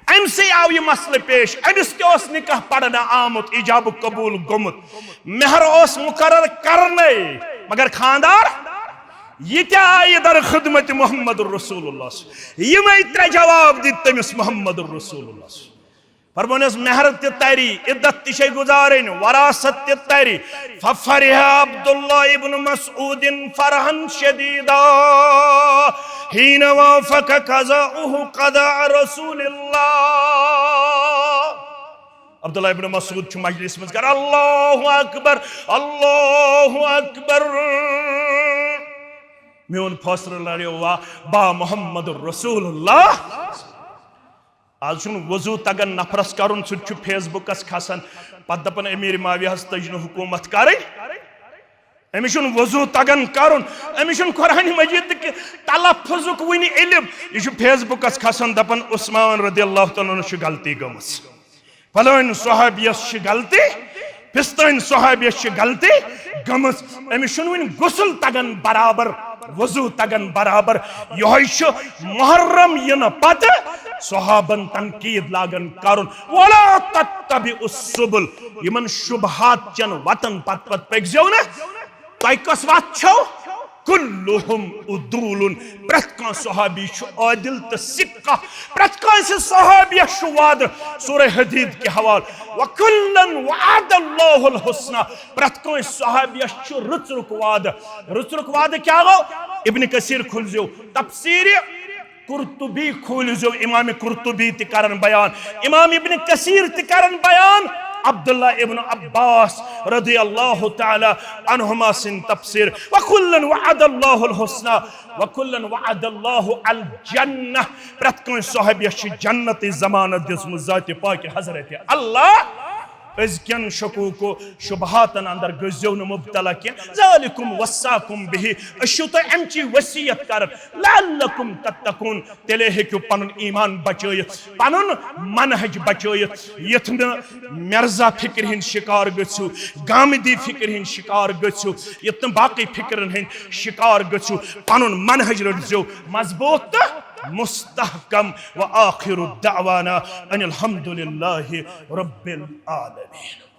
أمۍ سٕے آو یہِ مسلہٕ پیش، أمِس تہِ اوس نکاح پرنہٕ آمُت، ایجاب قبول گوٚمُت، مہر اوس مقرر کرنَے، مگر خاندار یہِ تہِ آیہِ در خدمت محمد رسول اللہ۔ یِمے ترٛےٚ جواب دِتۍ تٔمِس محمد رسول اللہ۔ فرمونس، مہر تہِ تری، عدت تہِ چھے گزارٕنۍ، وراثت تہِ تری۔ ففرح عبداللہ ابن مسعود فرحا شدیدا حین وافق قضاؤہ قضاء رسول اللہ۔ عبداللہ ابن مسعود چھُ مجلس منٛز کران، اللہ اکبر، اللہ اکبر، میون فٲصلہٕ لڑیو وا با محمد رسول اللہ۔ آز چھُنہٕ وضو تگان نفرس کرُن، سُہ تہِ چھُ فیس بُکس کھسان، پتہٕ دپان، امیر معاویہ ہس تٔج نہٕ حکومت کرٕنۍ۔ أمِس چھُنہٕ وضو تگان کرُن، أمِس چھُنہٕ قرآن مجید کہِ تلفظُک وُنہِ علم۔ یہِ چھُ فیس بُکس کھسان، دپان، عثمان رضی اللہ تعالیٰ عنہ چھُ غلطی گٔمٕژ، فلٲنۍ صحابیس چھِ غلطی، فستٲنۍ صحابیس چھِ غلطی گٔمٕژ۔ أمِس چھُنہٕ وُنہِ غسل تگان برابر، وضو تگان برابر۔ یِہوٚے چھُ محرم یِنہٕ پتہٕ صحابن تنقید لاگان کرُن۔ ولا تتبعوا السبل، یِمن شبہات چٮ۪ن وتن پتہٕ پتہٕ پٔکۍزیو نہٕ۔ تۄہہِ کۄس وتھ چھو؟ کلہم عدول، پرٛٮ۪تھ کانٛہہ صحابی چھُ عادل تہٕ ثقہ۔ پرٛٮ۪تھ کٲنٛسہِ صحابیس چھُ وعدٕ سورہ حدید کہِ حوالہٕ، وکلا وعد اللہ الحسنی، پرٛٮ۪تھ کٲنٛسہِ صحابیس چھُ رٕژرُک وعدٕ۔ رٕژرُک وعدٕ کیٛاہ گوٚو؟ ابن کثیر کھُلزیو تفسیر قرطبی کھوٗلِو زیو، امام قرطبی تہِ کرن بیان، امام ابن کثیر تہِ کرن بیان، عبداللہ ابن عباس رضی اللہ تعالی عنہما سٕنٛد تفسیر، وکلا وعد اللہ الحسنی، وکلا وعد اللہ الجنہ، پرٛٮ۪تھ کٲنٛسہِ صحابیس چھِ جنتٕچ ضمانت دِژمٕژ ذاتِ پاکہِ حضرت اللہ۔ أزکٮ۪ن شکوک و شبہاتن اندر گٔژھزیو نہٕ مبتلا کینٛہہ۔ ذالکم وصاکم بہ، أسۍ چھِو تۄہہِ امچی وصیت کران، لعلکم تتقون، تیٚلے ہیٚکِو پنُن ایمان بچٲیِتھ، پنُن منہج بچٲیِتھ، یتھ نہٕ مرزا فکرِ ہٕنٛدۍ شکار گٔژھِو، گامدی فکرِ ہٕنٛدۍ شکار گٔژھِو، یتھ نہٕ باقٕے فکرن ہٕنٛدۍ شکار گٔژھِو۔ پنُن منہج رٔٹزیو مضبوط تہٕ مستحکم۔ وآخر دعوانا ان الحمد للہ رب العالمین۔